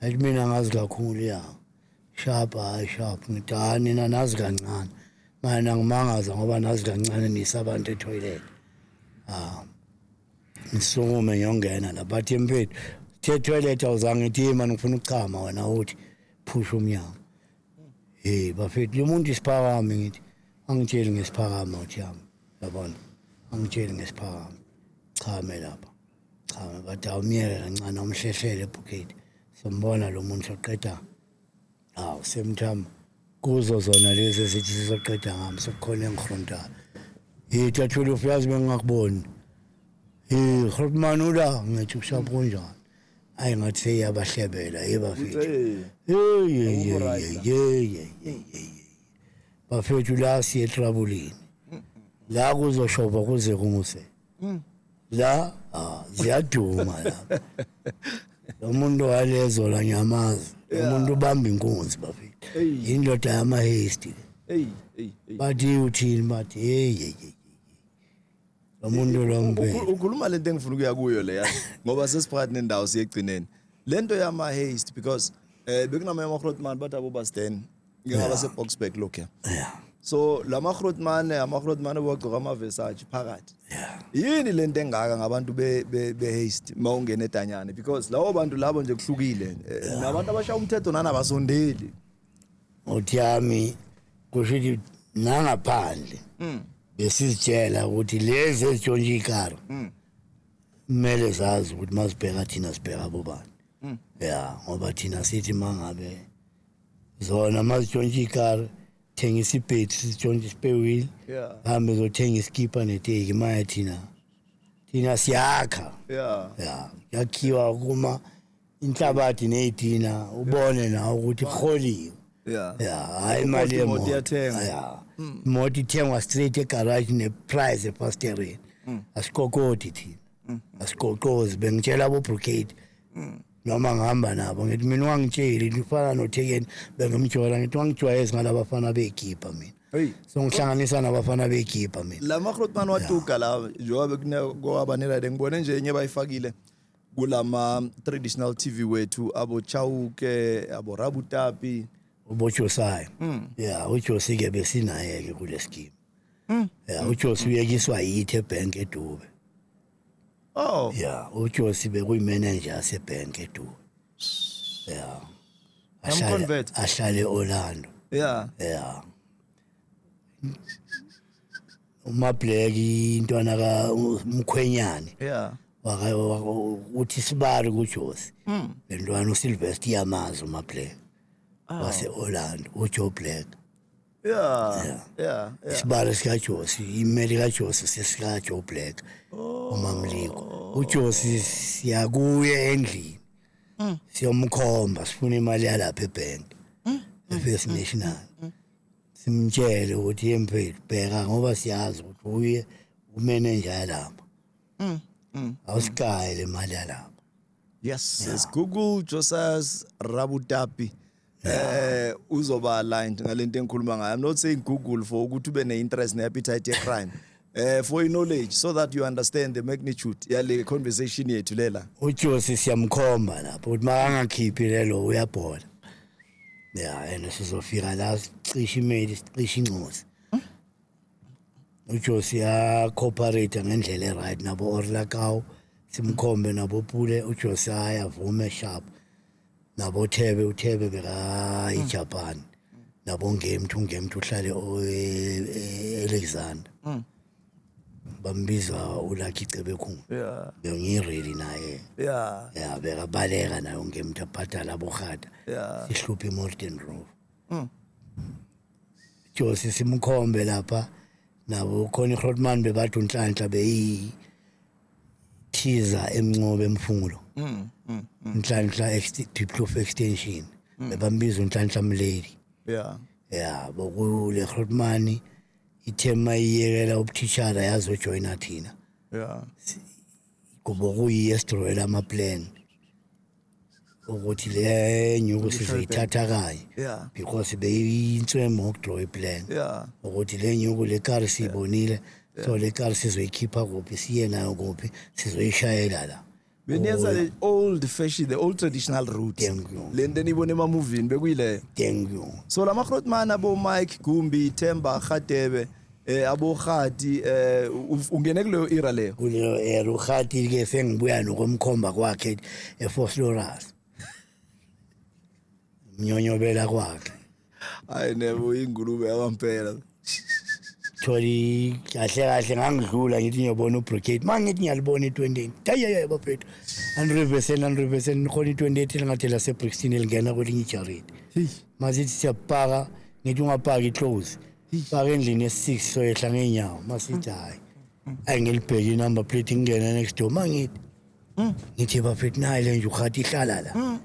Athi mina ngazi kakhulu ya. Sharp hayi sharp ngithi ha nina nazi kancane. Manje ngimangaza ngoba nazi kancane nisa abantu etoilet. Ah. Ngisukume ngiyongena la bathi mfethu the toilet awuzange ngithi yima ngifuna ukuchama wena uthi phusha umnyango. Hey bafethu lo muntu isiphakami ngithi angitsheli ngesiphakama uthi yami yabona angitsheli ngesiphakama chame lapha chame bathi awumyeke kancane awumhlehlele ebhuketi sombona lo muntu soqeda hawu semthama kuzo zona lezi ezithi sizoqeda ngami sekukhona engikhrontayo. Hey Tathula uyazi bengingakuboni. Hey Grootman ula ngithi ushapho kunjani. Ayi ngathi seyabahlebela hey bafethu. Hey hey hey hey. Bafethu la siye etrabulini. La kuzoshoba kuze kumuse. La ziyaduma la. Lo muntu walezo la nyamazi. Umuntu ubamba inkunzi bafethu. Indoda yama haste. Hey hey. Bathi uthini bathi hey hey hey. Lo muntu lo mbele. Ukhuluma lento engifuna ukuya kuyo le yazi ngoba sesiphakathi nendawo siyegcineni. Lento yama haste because bekunama yama Grootman bathi abo Basten ngingaba se Boksburg lokho. Yeah. So lama Grootman ama Grootman abagcoka ama Versace phakathi. Yeah. Yini lento engaka ngabantu be haste mawungena edanyane because lawo bantu labo nje kuhlukile nabantu abashaya umthetho nanabasondeli. Uthi yami kusho ukuthi nangaphandle besizitshela ukuthi lezi ezitshontsha ikari kumele zazi ukuthi masibheka thina sibheka bobani. Ya ngoba thina sithi mangabe zona masitshontsha ikari thengisa ibhethi sitshontsha ispare wheel hambe zothenga iskipa neteki manje thina siyakha. Ya yakhiwa kuma inhlabathi neyitina ubone nawe ukuthi kuholiwe. Ya hayi imali Imoto iyathengwa. Ya imoto ithengwa straight egarage neprice efastereni. Asikokoti thina. Asikokozi bengitshela abo brigade. Noma ngihamba nabo ngithi mina wangitsheli ngifana noThekeni bengimjola ngithi wangijwayeza ngalabafana begipa mina. Hey. So ngihlanganisa nabafana begipa mina. Lama Grootman watuka la njengoba kwaba neride ngibone nje enye bayifakile kulama traditional TV wethu abo Chauke abo Rabutapi ubojosayo. Yeah uJosi ke besinaye ke kule scheme. Yeah uJosi uyekiswa yithi ebank eDube. Oh. Yeah uJosi bekuyi manager yase bank eDube. Yeah. Yamconvert. Ahlale Orlando. Yeah. Yeah. Uma Black intwana ka umkhwenyane. Yeah. Uthi sibari kuJosi. Lentwana uSylvester iyamazi uMaBlack. Wase Orlando, uJoe Black. Isibalo sikaJosi, imeli kaJosi sesika Joe Black. Umamliko. UJosi siyakuye endlini. Siyomkhomba sifuna imali yalapha ebank. eFirst National. Simtshele ukuthi yemfethu bheka ngoba siyazi ukuthi uye umanager yalapha. Awusikaye le mali yalapha. Yes, yes. Google Josias Rabutapi. Uzoba aligned ngalento engikhuluma ngayo. I'm not saying Google for ukuthi ube ne-interest ne-appetite ye-crime. For your knowledge so that you understand the magnitude yale conversation yethu lela. uJosi siyamkhomba lapho ukuthi makangakhiphi lelo uyabhola. Ya, and sizofika la sicishe imeli, sicishe incosi. uJosi ya cooperate ngendlela e-right nabo Orlakao, simkhombe nabo Pule, uJosi ayavume sharp. Nabo Thebe, uThebe beka iJapan. Nabo Ngemthu, uNgemthu uhlale Alexander. Bambiza uLucky Cebekhulu. Bengiready naye. Ya, bekabaleka naye uNgemthu abhadala abohata. Sihluphe iMorton Row. Josi simkhombe lapha nabo khona iGrotman bebathi unhlanhla beyi thiza emncobe emfungulo. Nhlanhla Diepkloof extension. Bebambiza unhlanhla Mleli. Ya, bokule Grootman ithema iyekela ubuthishara yazojoyina thina. Kubo kuyiye esidrowela ama plan ukuthi le nyuku sizoyithatha kanye. Because beyinswemo ukudraw iplan. Ukuthi le nyuku le car siyibonile, so le car sizoyikhipha kuphi, siye nayo kuphi, sizoyishayela la. Beniyenza the old fashion, the old traditional route. Thank you. Le nto eniyibona emamovini bekuyileyo. Thank you. So la maGrotman abo Mike Gumbi, Themba Khatebe, abo Khati, ungene kuleyo era leyo. Kuleyo era uKhati ke sengibuya nokumkhomba kwakhe eVosloorus. Mnyonyobela kwakhe. Hayi nebo ingulube yabampela. Tholi kahle kahle ngangidlula ngithi ngiyobona uBrigade. Mangithi ngiyalibona i28. Hayi hayi bafethu. 100% 100% khona i28 lingathi la seBrixton elingena kwelinye ijaridi. Masithi siyapaka ngithi ungapaki close. Paka endlini ye6 soyehla ngeenyawo. Masithi hayi. Ayi ngilibheke inumber plate ngingena next door mangithi. Ngithi bafethu nayi le nje uKhati ihlala la.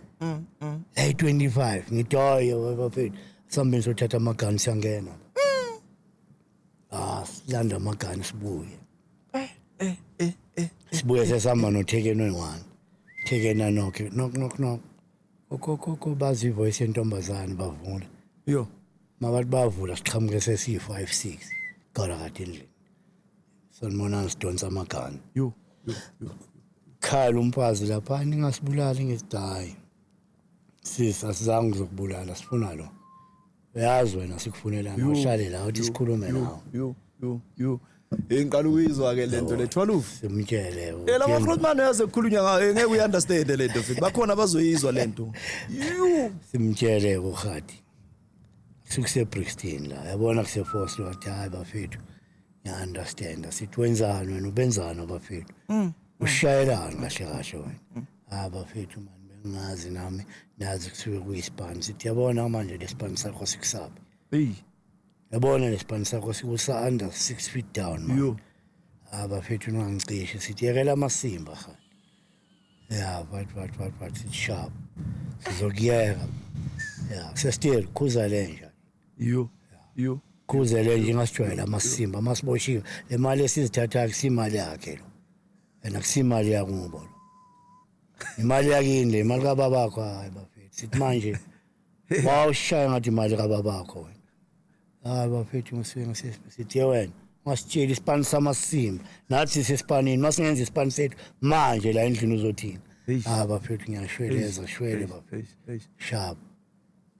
La i25 ngithi hayi bafethu sambeni sothatha amagani siyangena. Silanda amagani sibuye. Sibuye sesihamba noThekeni oyi-1. Thekeni knock knock knock knock. Kokokoko bazi ivoice yentombazane bavula. Yo. Mabathi bavula siqhamuke sesiyi-5 6. Qala kade endlini. Sanibonani sidonsa amagani. Yo. Yo. Yo. Khala umfazi lapha ningasibulali ngithi hayi. Sisi asizange uzokubulala sifuna lo. Uyazi wena sikufunelana uhlale la uthi sikhulume nawe. Yo yo yo. Ngiqala ukuyizwa ke lento le 12. Simtshele. La maGrotman uyaze kukhulunywa ngayo ngeke uyiunderstand lento futhi bakhona abazoyizwa lento. Yo. Simtshele uKhati. Sikuse Brixton la. Yabona kuse Force lo athi hayi bafethu. Ngiya understand sithi wenzani wena ubenzani bafethu. Ushayelani kahle kahle wena. Ah bafethu man bengazi nami nazi kusuke kuyisibani sithi yabona manje lesibani sakho sikusaphi. Hey. Yabona lesibani sakho sikusa under 6 feet down man. Yo. Ah bafethu ungangicishe sithi yekela amasimba kha. Ya but sithi sharp. Sizokuyeka. Ya sesithe khuza lenja. Yo. Yo. Khuze lenja ingasijwayela amasimba masiboshiwe le mali esizithatha akusimali yakhe lo. Yena akusimali yakubo lo. Imali yakini le imali kababakho hayi bafethu sithi manje wawushaya ngathi imali kababakho wena. Hayi bafethu ngisuke sithi wena ungasitsheli isipani samasimba nathi sesipanini masingenza isipani sethu manje la endlini uzothini. Ah bafethu ngiyashweleza shwele bafethu. Sharp.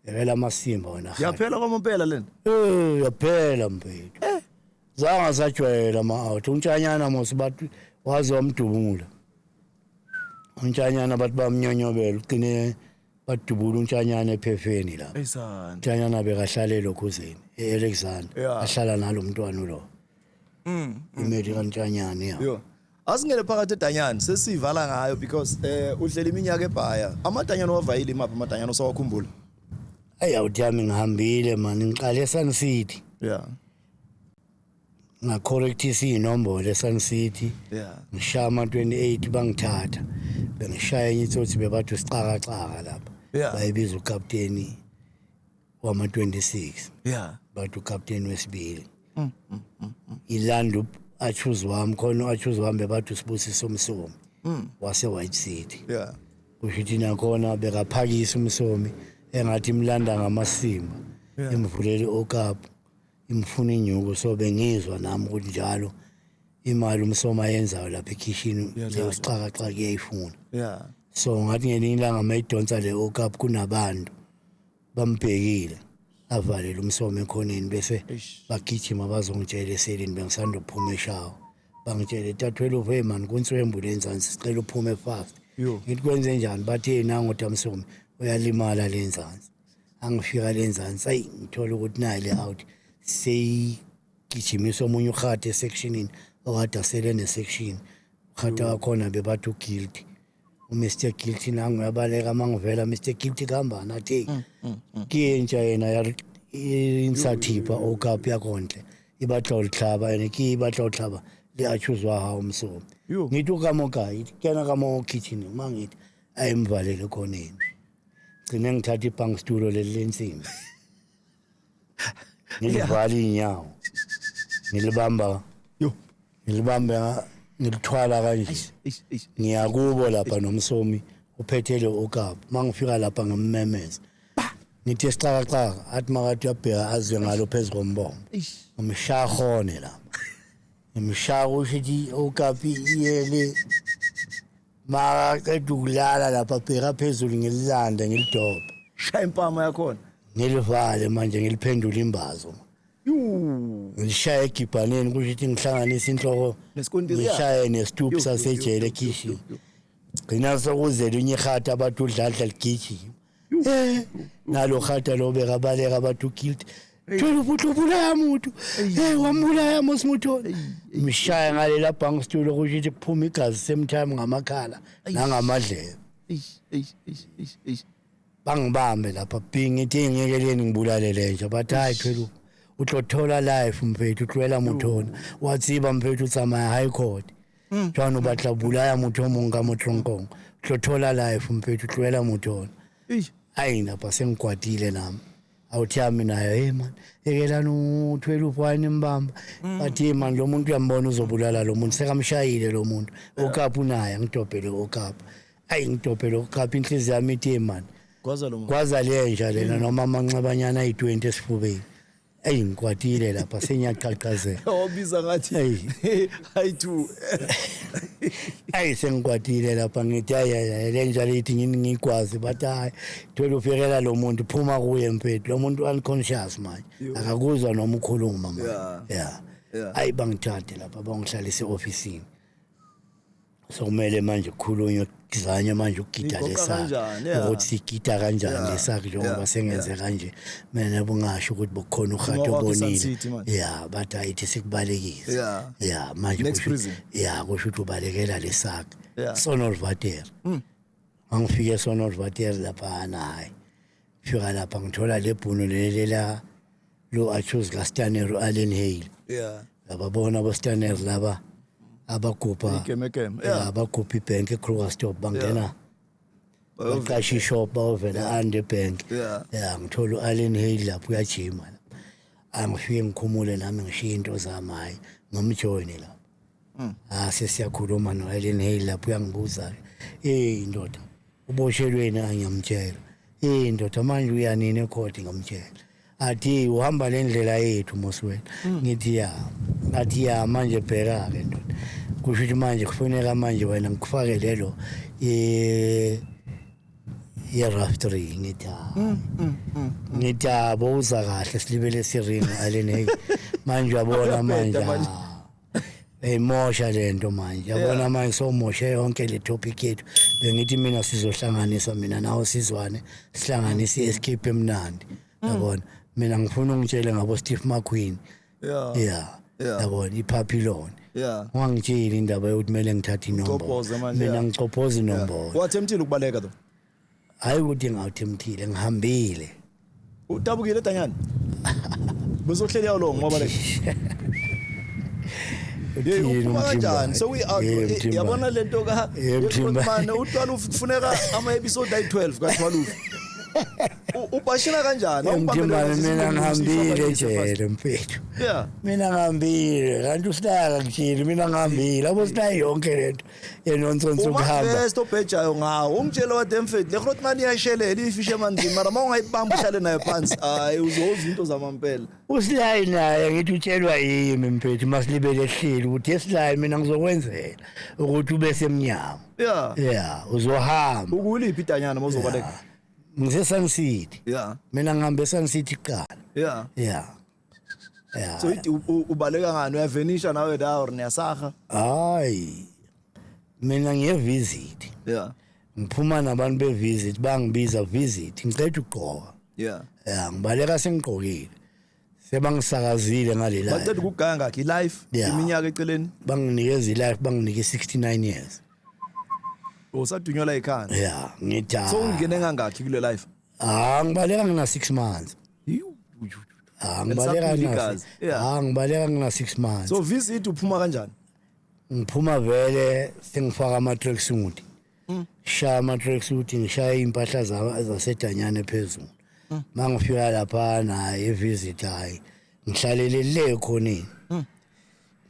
Yekela amasimba wena. Yaphela kwamampela lento. Yaphela mfethu. Zange sajwayela ama-out. Untshanyana mos bathi waze wamdubula. Untshanyana bathi bamnyonyobela ugcine badubula untshanyana ephefeni lapha. Eyisana. Untshanyana bekahlale lokhuzeni eAlexander. Yeah. Ahlala nalomntwana lo. Imeli kaNtshanyana ya. Yo. Asingene phakathi edanyana sesivala ngayo because uhleli iminyaka ebhaya. Amadanyana wavayile imaphi amadanyana osawakhumbula? Ayi awuthi yami ngihambile mani, ngiqale eSun City. Ngacorrectisa iy'nombolo eSun City. Ngishaya ama-28 bangithatha. Bengishaya enye itsotsi bebathi usixakaxaka lapha. Bayibiza ukapteni wama-26. Bathi ukapteni wesibili. Ilanda achuze wami khona, achuze wami bebathi uSibusiso Msomi wase White City. Kusho ukuthi nakhona bekaphakisa uMsomi engathi imlanda ngamasimba. Imvulela i-okapu, imfuna inyuku, so bengizwa nami ukuthi njalo imali uMsomi ayenzayo lapha ekhishini leyo sixakaxaka iyayifuna. So ngathi ngelinye ilanga mayidonsa le okapu kunabantu bambhekile, avalele uMsomi ekhoneni bese bagijima bazongitshela eselini, bengisanda ukuphuma eshawa. Bangitshele tathwele, hey man, kunswembu lenzansi, sicela uphume fast. Ngithi kwenze njani? Bathi hey, nangu Tamsomi uyalimala lenzansi. Angifika lenzansi, ayi ngithola ukuthi nayi le out seyigijimisa omunye uhata esectionini okade asele nesection. Uhata wakhona bebathi uguilty, uMr Guilty nangu uyabaleka. Mangivela, Mr Guilty kuhambani? Athi ke yena ya intsha thipa okapi ya kontle e batla ho tlhaba, ene ke e batla ho tlhaba le accused wa hao Msomi. Ngithi o ka mo kae? Kena ka mo kitchen. Mangithi ayimvalele khoneni, gcine ngithatha ibhankstulo leli lensimbi, ngilivala iy'nyawo, ngilibamba, ngilibambe ngilithwala kanje. Eish, eish. Ngiyakubo lapha noMsomi uphethele okapu. Mangifika lapha ngimmemeza, ngithi esixakaxaka, athi makathi uyabheka azwe ngalo phezu kombombo. Eish. Ngimshaya khone lapha, ngimshaya, kusho ukuthi okapi iyele. Makaqeda ukulala lapha, bheka phezulu, ngililande, ngilidobhe. Shaya impama yakhona. Ngilivale manje, ngiliphendule imbazo. Ngilishaya egibhaneni, kusho ukuthi ngihlanganisa inhloko Nesikontiri. Ngishaye nesituphu Yo, yo, sasejele yo, yo, ekhishini. Yo, yo. Gcina sokuzela unye ihata abathi udladla ligijima, nalo hata lo bekabaleka, abathi uguilty thola ukuthi ubulaya muntu, wambulaya mos mutho. Mshaya ngalela bhankstulo, kusho ukuthi kuphuma igazi same time ngamakhala nangamadlebe. Eish, eish, eish, eish, eish. Bangibambe lapha bi, ngithi ngiyekeleni ngibulale lenja. Bathi hayi phela utlothola life mfethu, utlwela motho ona wa tseba mfethu, tsamaya high court jwang, o batla bulaya motho o mong ka mo tronkong, tlothola life mfethu, tlohela motho ona. Eish. Ayi lapha sengikwatile nami, awuthi yami nayo, hey man, yekelani uthwele ufane imbamba. Bathi hey man, lo muntu uyambona uzobulala lo muntu, sekamshayile lo muntu, okapu naye, ngidobhele okapu. Ayi ngidobhele okapu, inhliziyo yami ithi hey man, Gwaza lo muntu. Kwaza lenja lena noma amanxebanyana ayi-20 esifubeni. Eyi ngikwatile lapha, sengiyaqhaqhazela. Wabiza ngathi Eyi. hayi two. Ayi sengikwatile lapha, ngithi hayi hayi hayi, le nja lethi ngini ngikwazi. Bathi hayi thola ufikela lo muntu, phuma kuye mfethu, lo muntu unconscious manje, akakuzwa noma ukhuluma manje. Ayi bangithathe lapha, bangihlalise e-ofisini, sokumele manje kukhulunywe, kuzanywe manje ukugida Nigoqa lesakhe kanjani, yeah. ukuthi sigida kanjani lesakhe njengoba sengenze kanje mina, bungasho ukuthi bokukhona uhati Ngoba kwakho obonile. i-Sun City manje. Ya, bathi ayithi sikubalekise. Ya manje Next prison. Ya, kusho ukuthi ubalekela lesakhe. Zonderwater. Angifike eZonderwater laphana, hayi fika lapha ngithola le bhunu leli la lo accused kaStanner, Allen Hale. Lababona aboStanner laba abagubha Igemegeme. ya, abagubha ibhenki eKrugersdorp, bangena baqasha ishop, bayovela ande bank. Ya, ngithola u-Allen Hale lapho uyajima la. Angifike ngikhumule nami, ngishiye into zami, hayi ngimjoyine lapho. Ah, sesiyakhuluma no-Allen Hale lapho, uyangibuza, hey ndoda, uboshelweni? Angiyamtshela, hey ndoda, manje uyanini ecourt? Ngamtshela. Athi uhamba le ndlela yethu mos wena. Ngithi ya. Athi ya, manje bheka-ke ndoda, kusho ukuthi manje kufuneka manje wena ngikufake lelo ye-RAF 3. Ngithi hayi, ngithi abo uza kahle, silibele siringa Allen. Hey manje uyabona manje, Uyabheda manje. Beyimosha lento manje, yabona manje somoshe yonke le topic yethu. Bengithi mina sizohlanganisa mina nawe, sizwane, sihlanganise i-escape emnandi, yabona. Mina ngifuna ungitshele ngabo Steve McQueen. Yeah. Yabona ipapillon. Yeah. Ungangitsheli indaba yokuthi kumele ngithathe inombolo. Ucophoze manje, Mina yeah. ngicophoza inombolo. Wathemthile ukubaleka though. Hayi ukuthi ngawuthemthile ngihambile. Utabukile edanyana. Bezohleli yawo lo ngoba le. Hey, Uthini uphuma umthimba? kanjani? So we out. Hey, Mthimba. Yabona lento ka Hey, Mthimba. Man utwala ufuneka ama episode ayi12 ka12. Ubashina kanjani? Mthimba Awubambele mina ngihambile nje. ejele mfethu. Yeah. Mina ngihambile kanti usilaya ngitsheli mina ngihambile abo silaya yonke lento yenonsense ukuhamba. Uma obhejayo ngawo ungitshela wathi emfethu le grootman iyashelela ifishe emanzini mara uma ungayibamba uhlale nayo phansi hayi uzozwa into zamampela. Usilayi naye ngithi utshelwa yimi mfethu masilibele ehleli ukuthi esilayi mina ngizokwenzela ukuthi ube semnyango. Yeah. Yeah, uzohamba. Ukuliphi idanyana mawuzobaleka? Ngise Sun City. Yeah. Mina ngihambe Sun City kuqala. Yeah. Yeah. Yeah. So ithi ubaleka ngani uyavenisha nawe la or niyasaha? Hayi. Mina ngiye visit. Yeah. Ngiphuma nabantu be visit bangibiza visit ngicela ukugqoka. Yeah. Yeah, ngibaleka sengigqokile. Sebangisakazile ngalela. Baceda ukuganga ngakhi life Yeah. iminyaka eceleni Banginikeza ilife banginike 69 years. usadunyelwa ikhanda. Yeah, ngithi So ungene ngangakhi kule life? Ah, ngibaleka ngina 6 months. Ah, ngibaleka Lisaphila ngina. igazi. Yeah. Ah, ngibaleka ngina 6 months. So visit uphuma kanjani? Ngiphuma vele sengifaka ama tracksuit. Shaya ama tracksuit ngishaya impahla zasedanyane phezulu. Mangifika lapha naye evisit hayi ngihlalele le khoneni.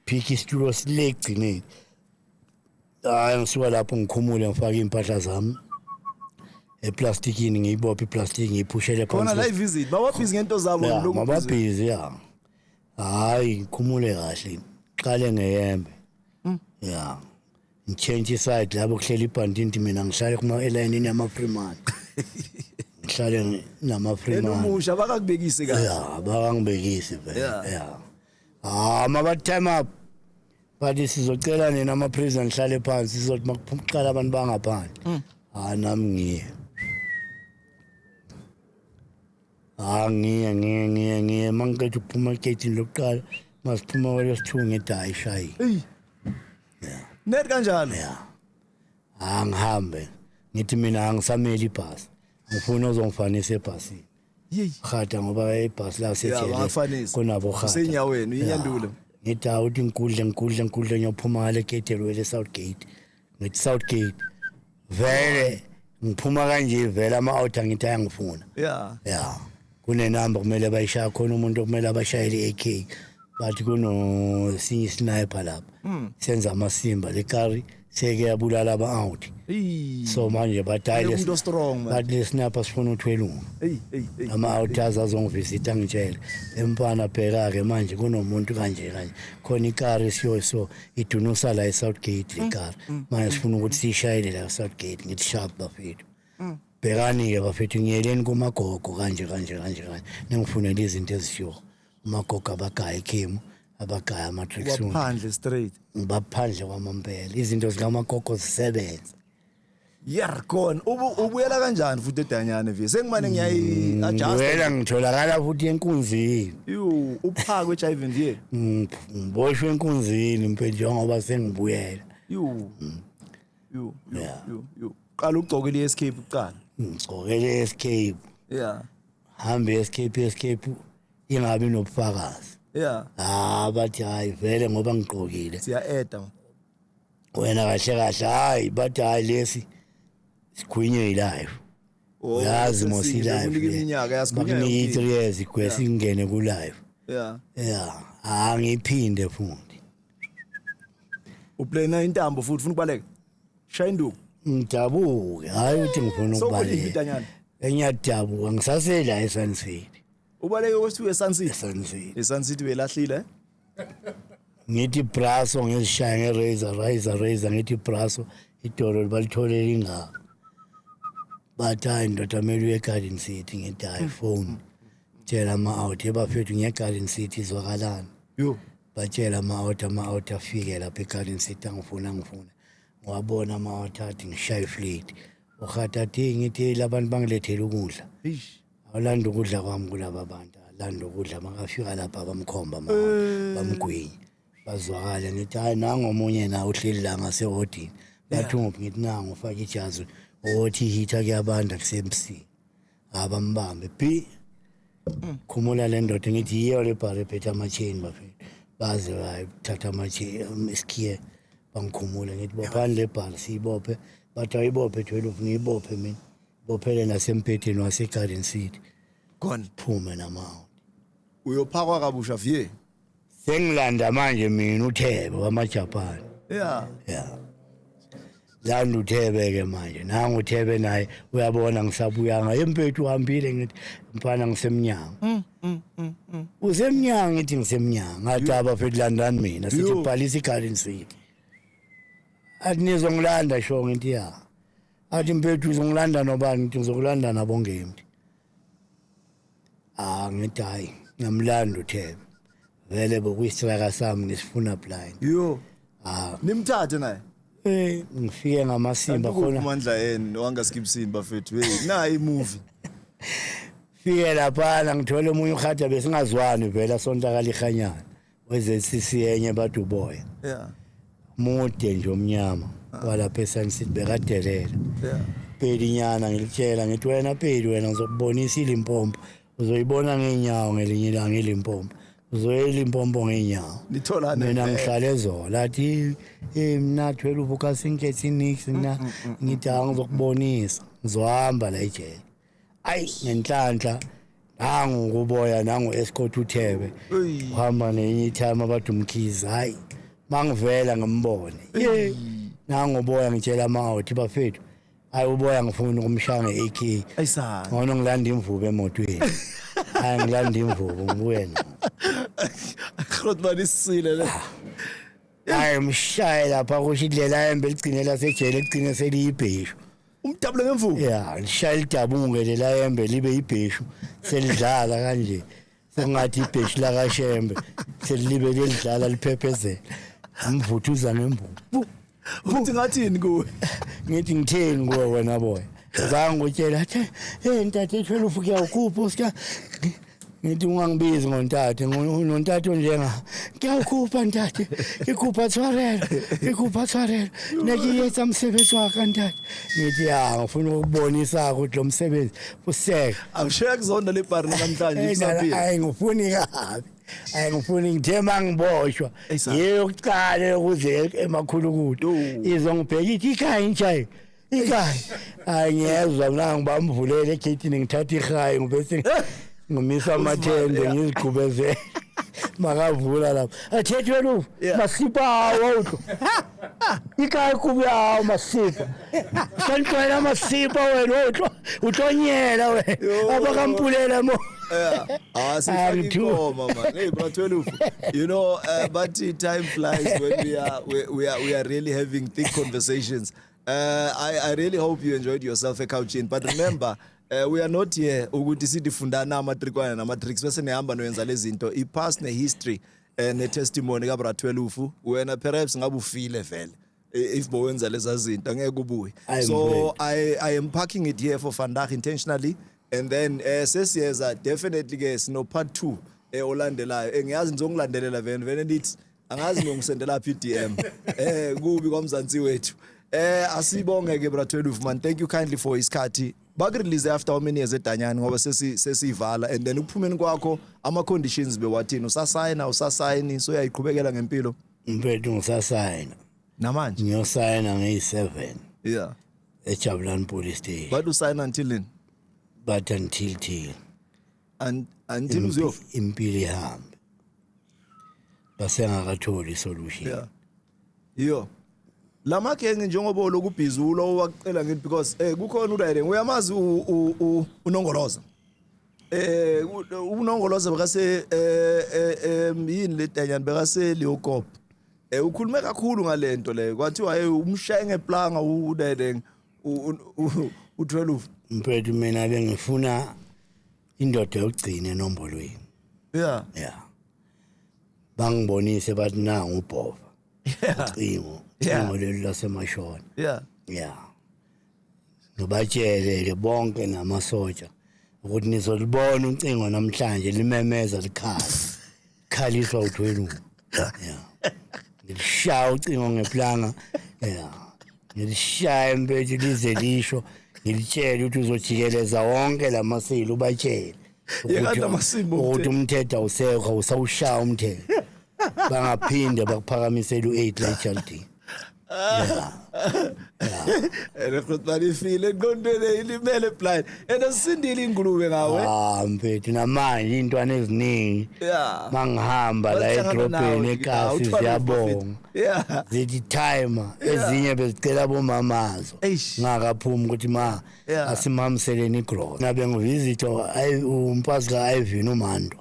Pick isitulo sile egcineni. Hayi ngisuka lapho ngikhumule ngifake impahla zami eplastikini ngiyibophe iplastic ngiyiphushele Khona la visit bawabhizi ngento zabo Ya, lokhu busy. mababhizi ya. Hayi ngikhumule kahle. Qale ngeyembe. Ya. Ngichange side lapho kuhlela ibhandinti mina ngihlale kuma elayinini yama Freeman. Ngihlale nama Freeman. Enumusha bakakubekisi kahle. Ya, bakangibekisi vele. Yeah. Ya. Ah, maba time up. Bathi sizocela nina ama prison nihlale phansi sizothi makuqala abantu bangaphandle. Ah nami ngiye. Ah ngiye ngiye ngiye ngiye mangiqeda ukuphuma egate lokuqala masiphuma kwelesithu ngithi hayi shayi. Hey. Net kanjalo. Ya. Ah ngihambe ngithi mina angisameli ibhasi. Ngifuna ozongifanisa ebhasini. Yey. Khata ngoba ibhasi la Yeah, sejele. bangakufanisa. Kunabo khata. Usenyaweni, uyinyandule. Ngithi hawu uthi ngikudle ngikudle ngikudle ngiyophuma ngale gate elwele South Gate. Ngithi South Gate. Vele ngiphuma kanje vele ama out angithi ayangifuna. Yeah. Yeah. Kunenamba kumele bayishaya khona umuntu okumele abashayele i-AK. Bathi kuno sinye sniper lapha. Senza amasimba le kari seke yabulala aba out. Hey. So manje bathi hayi Umuntu strong man. bathi le sniper sifuna uthwelunga. Hey hey hey. Ama-outers azongivisita ngitshele emfana bheka-ke manje kunomuntu kanje kanje khona ikari siyo so idunusa la e-South Gate le kari manje sifuna ukuthi siyishayele la e-South Gate ngithi sharp bafethu bhekani-ke bafethu ngiyeleni kumagogo kanje kanje kanje kanje ningifunele izinto ezishiwo umagogo abagaya ikhemu abagaya ama-tracksuit Waphandle straight. ngibaphandle kwamampela izinto zikamagogo zisebenza Yer khona ubuyela kanjani futhi edanyane vi? Sengimane ngiyayi adjust. Ngibuyela ngitholakala futhi enkunzini. Yo uphakwe HIV ndiye. Ngiboshwe enkunzini mfethu njengoba sengibuyela. Yo. Yo. Yeah. Yo yo. Qala ugcoke le escape kuqala. Ngigcokele escape. Yeah. Hambe escape escape ingabi nobufakazi. Yeah. Ah bathi hayi vele ngoba ngigqokile. Siya eda. Wena kahle kahle hayi bathi hayi lesi sigwinye ilife. Oh, Uyazi mos ilife. Kunika iminyaka yasigwinya. Bakunika i3 years igwesi ingene ku life. Yeah. Yeah, angiphinde futhi. Uplana intambo futhi ufuna ukubaleka. Shaya induku. Ngidabuke, hayi ukuthi ngifuna So kuliphi ukubaleka. idanyana? Engiyadabuka ngisasela eSun City. Ubaleke kwesithu eSun City. eSun City. eSun City belahlile. Eh? Ngithi braso ngizishaya ngerazor, razor, razor ngithi braso idolo balitholela ingaka. Bathi hayi ndoda kumele uye eGarden City ngithi hayi phone. Tshela ama-out ebafethu ngiye eGarden City izwakalani. Yo. Batshela ama-out ama-out afike lapha eGarden City angifuna angifuna. Ngiwabona ama-out athi ngishaye ifleet. Uhata athi ngithi labantu bangilethele ukudla. Eish. Awulanda ukudla kwami kulaba bantu. Landa ukudla, makafika lapha bamkhomba bamgwinya. Bazwakale ngithi hayi, nangu omunye na uhleli la ngasehodini. Bathi unguphi? Ngithi nangu ufake ijazi, othi heater kuyabanda kusemsini. Abambambe bi khumula le ndoda. Ngithi yiyo le bhari ephethe ama-chain, bafethu. Baze bayithatha ama-chain, isikhiye, bangikhumule. Ngithi bophani le bhari, siyibophe. Bathi ayibophe 12. Ngiyibophe mina, bophele nasembhedeni wase-Garden City. Gone. Phume namawu. Uyophakwa kabusha vie. Sengilanda manje mina uThebe wamaJapani. Ya, landa uThebe-ke manje. Nangu uThebe naye uyabona ngisabuyanga empethu, uhambile. Ngithi mfana, ngisemnyango. Usemnyango? Ngithi ngisemnyango. Ngathi abafethu, landani mina, sithi Yo. bhalisa i-Garden City. Athi nizongilanda sho? Ngithi ya. Athi mpethu, uzongilanda nobani? Ngithi ngizokulanda nabongemdi. Ah, ngithi hayi, ngiyamlanda uThebe vele, bokuyistraka sami, ngisifuna blind. Yo. Ah. Nimthathe naye. Ngifike ngamasimba khona. Amandla yeni wangaskipsini bafethu. Hey, nayi imovie. Fike laphana ngithole omunye uhada, besingazwani vele, asontakala ihanyana we-ZCC enye, bathi uboya. Mude nje, omnyama, walapha eSun City, bekadelela. Pelinyana ngilitshela, ngithi wena Peli, wena ngizokubonisa iLimpopo, uzoyibona ngeenyawo ngelinye ilanga iLimpopo, uzoya iLimpopo ngeenyawo. Nitholane Mina vele. ngihlale ezola. Athi eh, mina 12 ukasinkethi nix mina. Ngithi ha, ngizokubonisa, ngizohamba la ejele. Ayi, ngenhlanhla nangu kuboya, nangu escort uThebe. Eyi. Uhamba nenye itime abathi umkhizi. Hayi, mangivela ngimbone ye, nangu uboya. Ngitshela ama-out, bafethu, hayi, uboya ngifuna ukumshaya nge-AK. Ayisana. Ngcono ngilanda imvubu emotweni. Hayi, ngilanda imvubu, ngibuye nayo. Grootman, isile le. Hayi, mshaye lapha, kusho indlela embe ligcine lasejele, ligcine seliyibheshu. Umdabule ngemvubu. Ya, lishaye lidabuke lela yembe, libe ibheshu, selidlala kanje sekungathi ibheshu lakaShembe, selilibe lelidlala liphephezela, umvuthuza ngemvubu. Uthi ngathini kuwe? Ngithi ngitheni kuwe wena boya? Zange ngutshela. Athi hey ntate, 12 kuyawukhupha usika. Ngithi ungangibizi ngontate, nontate onjenga kuyawukhupha ntate, ngikhupha tshwarelo, ngikhupha tshwarelo, ne ke etsa mosebetsi wa ka ntate. Ngithi ya, ngifuna ukubonisa ukuthi lo msebenzi useka. Awushiya kuzonda le bhari namhlanje kusaphila. Hayi, ngifuni kabi, hayi, ngifuni. Ngithe mangiboshwa Eyisa. yeyokuqala yokuze emakhulukudu izongibheka, ithi ikhaya intshayi ikhaya. Hayi, ngiyezwa mina, ngibamvulela egeyithini, ngithatha ihayi, ngibese ngimisa amathende, ngizigqubezele. Makavula lapho athethe wena masipa awo utlo ikhaya kubi awo masipa sanixwayela masipa wena utlo utlonyela wena abakampulela mo. Yeah. Ah, sifake Angithu. ingoma man. Hey bro 12. But time flies when we are really having thick conversations. I really hope you enjoyed yourself ecouchini. But remember, we are not here ukuthi sithi fundana ama-trick nama-tricks bese nihamba noyenza lezi zinto. I-past ne-history ne-testimony kaBra 12, wena perhaps ngabe ufile vele. If bowenza leza zinto angeke ubuye. Hayi, So mfowethu. I am parking it here for vandag intentionally and then sesiyeza definitely ke sino part 2 olandelayo. Ngiyazi nizongilandelela vele vele, nithi angazi ngiyongisendela phi DM kubi kwamzansi wethu. Asibonge ke bra 12 man, thank you kindly for isikhathi. Bakurelease after how many years edanyani, ngoba sesivala, and then ukuphumeni kwakho ama conditions bewathini? Usasayina, usasayini, so uyayiqhubekela ngempilo? Mfethu, ngisasayina. Namanje? Ngiyosayina ngeyi-7 eJabulani Police Station. But usayina until nini? But until till And until uzofa. Impilo ihambe, basengakatholi isolution. Yeah, iyo lamagenge njengoba lokhu busy ulo wakucela, ngithi because kukhona uRayden, uyamazi uNongoloza, uNongoloza bekase yini le danyana, bekase Leeuwkop, ukhulume kakhulu ngalento leyo, kwathiwa hey, umshaye ngeplanga uRayden u12. Mfethu, mina bengifuna indoda yokugcina enombolweni. Ya, bangibonise, bathi nangu ubhova, ucingo, ucingo lolu lasemashona. Ya, ngibatshele ke bonke namasotsha. Ukuthi nizolibona ucingo namhlanje limemeza likhala. Khaliswa uthwelu. Yeah. Ngilishaya ucingo ngeplanga. Yeah. Ngilishaya impethu lize lisho ngilitshele ukuthi uzojikeleza wonke lamasili ubatshele. Yekani amasimba Ukuthi umthetho awusekho awusawushaya umthetho. Bangaphinde bakuphakamisele u8 la eJardini. Ene Grootman ifile engqondweni ilimele blind. And asisindile ingulube ngawe. Ah mfethu namanje intwana eziningi Yeah. mangihamba la Bahlangana nawe, edrobheni ekasi uthwala ziyabonga. Yeah. Zithi timer ezinye bezicela bomamazo. Eish. Ngakaphumi ukuthi ma Yeah. asimhamseleni igross. Nabe ngivisit umfazi ka Ivan uMando.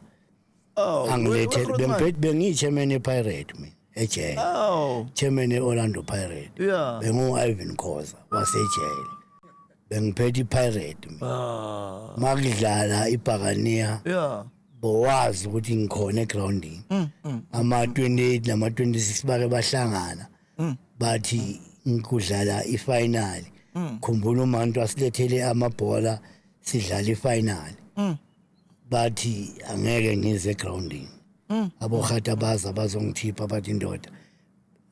Oh. Angilethe Grootman. bengiphethe bengiyi-chairman ye-Pirate mina ejele. Oh. Chairman ye-Orlando Pirate. Yeah. Bengu Ivan Khoza wasejele. Bengiphethe iPirate mina. Ah. Makudlala ibhakaniya Yeah. bowazi ukuthi ngikhona egroundini ama-28 nama-26 bake bahlangana bathi ngikudlala ifinal. Khumbula umantu asilethele amabhola sidlala ifinal, bathi angeke ngize egroundini. Abohata baza bazongithipha bathi indoda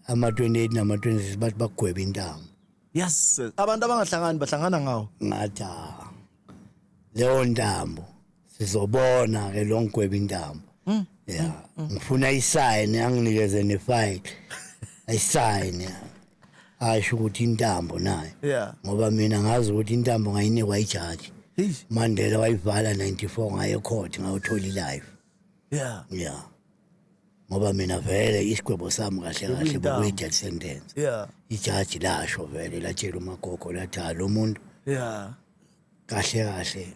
ama-28 nama-26 bathi bakugweba intambo. Yes. Abantu abangahlangani bahlangana ngawo. Ngathi "Ah, leyo ntambo sizobona ke lo ngigweba intambo ya ngifuna isign anginikeze nefile ayisign asho ukuthi intambo nayo." Yeah. Ngoba mina ngazi ukuthi intambo ngayinikwa ijaji. Hey. Mandela wayivala 94 ngaye court ngayothola ilife. Yeah. Yeah, ngoba mina vele isigwebo sami kahle kahle Bekuyintambo. bekuyi death sentence. Yeah. Ijaji lasho vele latshela umagogo lathi "Ha, lo muntu kahle kahle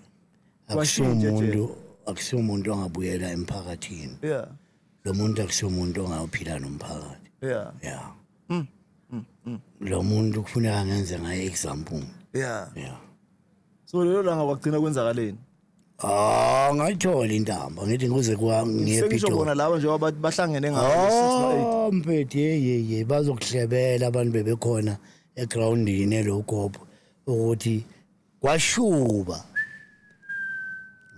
Washintsha akusiwumuntu, akusiwumuntu ongabuyela emphakathini. Lo muntu akusiwumuntu ongayophila nomphakathi." Yeah, lo muntu kufuneka ngenze ngaye example. Yeah. So lelo langa kwagcina kwenzakaleni? Ah, ngayithola intambo ngithi kuze kwa ngiye Sengisho ePitoli. bona laba njengoba bahlangene ngawo 6 no 8. Oh mfethu, hey hey hey, bazokuhlebela abantu bebekhona egroundini elokopho ukuthi kwashuba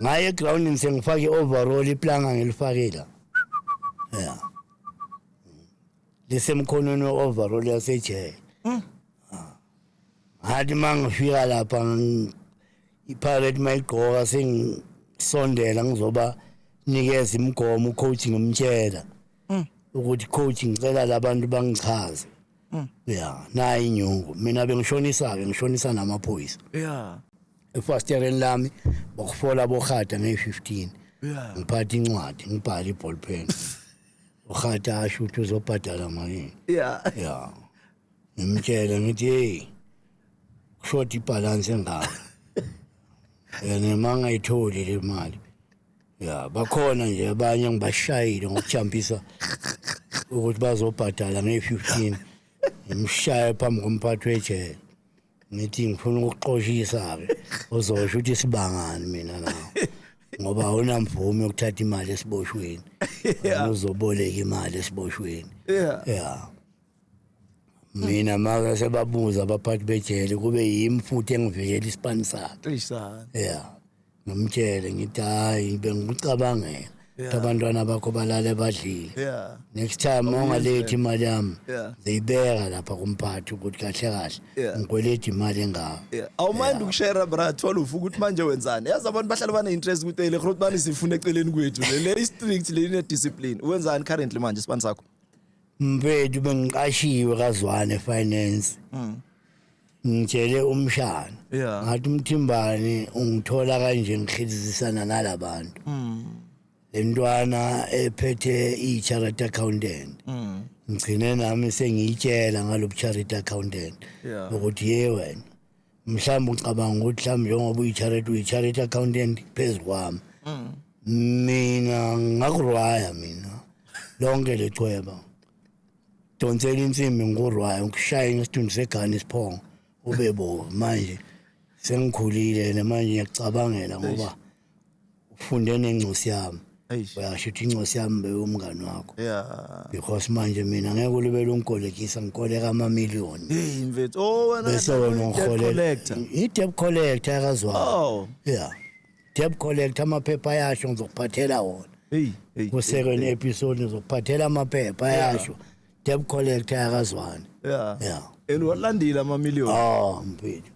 ngaye egroundini sengifake i-overall iplanga ngilifake la, yeah, lisemkhonweni we-overall yasejele. Ngathi uma ngifika lapha iPirate mayigqoka sengisondela ngizoba nikeza imigomo ucoach ngimtshela ukuthi coach ngicela labantu bangichaze ya nayi inyungu mina bengishonisa ke ngishonisa namaphoyisa efasitereni lami bakufola bohata ngeyi-15. Ngiphatha incwadi ngibhale i-ball pen uhata asho ukuthi uzobhadala malini. Ya, ngimtshele ngithi hey kushoda ibhalance engaka and mangayitholi le mali ya bakhona nje abanye ngibashayile ngokujampisa ukuthi bazobhadala nge-15 ngimshaye phambi komphathi wejele ngithi ngifuna ukukuxoshisa-ke uzosho ukuthi sibangani mina nawe ngoba awunamvume yokuthatha imali esiboshweni. Wena uzoboleka imali esiboshweni. Ya, mina maka sebabuza abaphathi bejele kube yimi futhi engivikela isipani sakhe. Eish sana. Ya, ngimtshele ngithi hayi bengikucabangela ukuthi abantwana bakho balale badlile. Next time ungalethi imali yami ziyibeka lapha kumphathi ukuthi kahle kahle ngikweleta imali engaka. Yeah. Awumind ukushare bra 12 ukuthi manje wenzani? Yazi abantu bahlala bane interest ukuthi le Grootman sifuna eceleni kwethu. Le strict le ine discipline. Wenzani currently manje isipani sakho? Mfethu bengiqashiwe kaZwane Finance. Ngitshele umshana ngathi umthimbani ungithola kanje ngihilizisana nalabantu lentwana ephethe i-chartered accountant ngigcine nami sengiyitshela ngalo chartered accountant ukuthi ye wena mhlawumbe ucabanga ukuthi mhlawumbe njengoba uyi-chartered accountant phezu kwami mina ngakurwaya mina lonke lecweba donsela insimbi ngikurwaya ngikushaye ngesidumbu segane isiphongo ube bovu manje sengikhulile namanje ngiyacabangela ngoba ufunde nencosi yami. Eish. Uyasho ukuthi incosi yami bewumngani wakho because manje mina ngeke ulibele ungikolekisa ngikoleka amamiliyoni. Hey mfethu. Oh wena Bese wena debt ungiholela collector. i-debt collector yakazwako. Oh. Yeah. Debt collector, amaphepha ayasho, ngizokuphathela wona. Hey, hey. Ku-second episode ngizokuphathela amaphepha ayasho, debt collector yakazwane. Yeah. And walandile ama million. Ah, mfethu,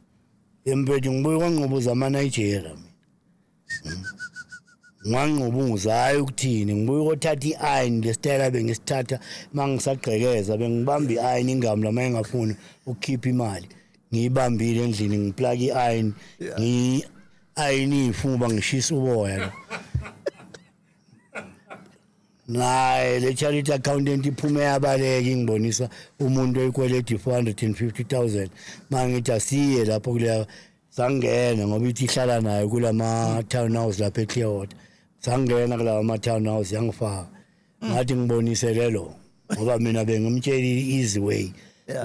mfethu, ngibuye kwangqubuza ama-Nigeria mina. Ngangqubuza, hayi ukuthini, ngibuye ukothatha i-iron lesitayela bengisithatha uma ngisagqekeza, bengibamba i-iron ingami lama engafuni ukukhipha imali, ngiyibambile endlini, ngiplaka i-iron, ngiyi-iron iy'fuba, ngishisa uboya lo. Naye le chartered accountant iphume yabaleka, ingibonisa umuntu oyikweleta i-450 000. Mangithi asiye lapho kuleya, sangena ngoba ithi ihlala nayo kulama townhouse lapha eClearwater. Sangena kulawa ma townhouse, yangifaka, ngathi ngibonise lelo ngoba mina bengimtshela i-easy way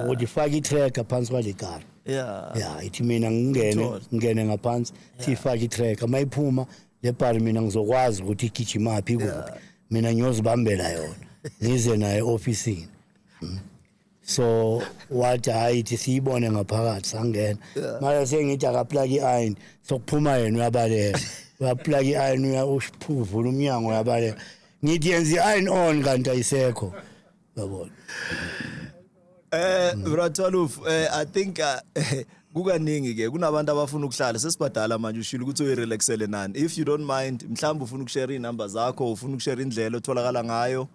ukuthi faka i-tracker phansi kwale car. Ya, ithi mina ngingene Uthole. ngingene ngaphansi, sifake i-tracker, mayiphuma le bhari mina ngizokwazi ukuthi igijimaphi, ikuphi, mina ngiyozibambela yona, ngize naye e-ofisini. So wathi hayi, ithi siyibone ngaphakathi. Sangena, manje sengithi akaplaki i-iron, sokuphuma yena uyabaleka, uyaplaka i-iron, uyavula umnyango, uyabaleka. Ngithi yenza i-iron on, kanti ayisekho, yabona. Bra Twaluf, I think kukaningi ke kunabantu abafuna ukuhlala sesibadala manje, ushilo ukuthi uyirelaxele nani. If you don't mind, mhlawumbe ufuna ukushare inamba zakho, ufuna ukushare indlela otholakala ngayo,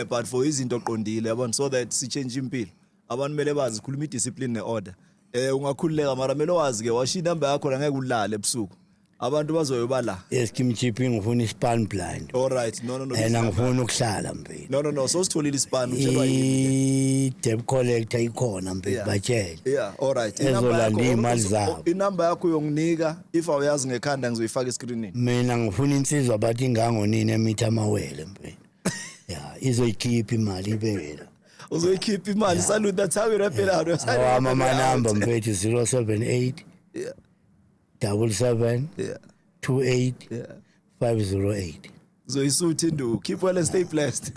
but for izinto oqondile, yabona, so that si change impilo. Abantu kumele bazi khuluma idiscipline neorder. Ungakhululeka, mara kumele wazi ke washiya inamba yakho la, ngeke ulale ebusuku. Abantu bazoyoba la. Yes, Kim Chipi, ngifuna ispan blind. All right. No. And angifuni ukuhlala, mfethu. No. So sitholile ispan, utshelwa yini? I-debt collector ikhona, mfethu, batshele. Yeah, all right. Ezolanda iy'mali zabo. Inamba yakho uyonginika, if awuyazi ngekhanda ngizoyifaka escreenini. Mina ngifuna insizwa bathi ingangonini emithi amawele, mfethu, ya, izoyikhipha imali ibeke la. Uzoyikhipha imali. Salute, that's how we wrap it out. Awami amanamba, mfethu, 078 77 28 508. Uzoyisutha induku. Keep well and stay blessed.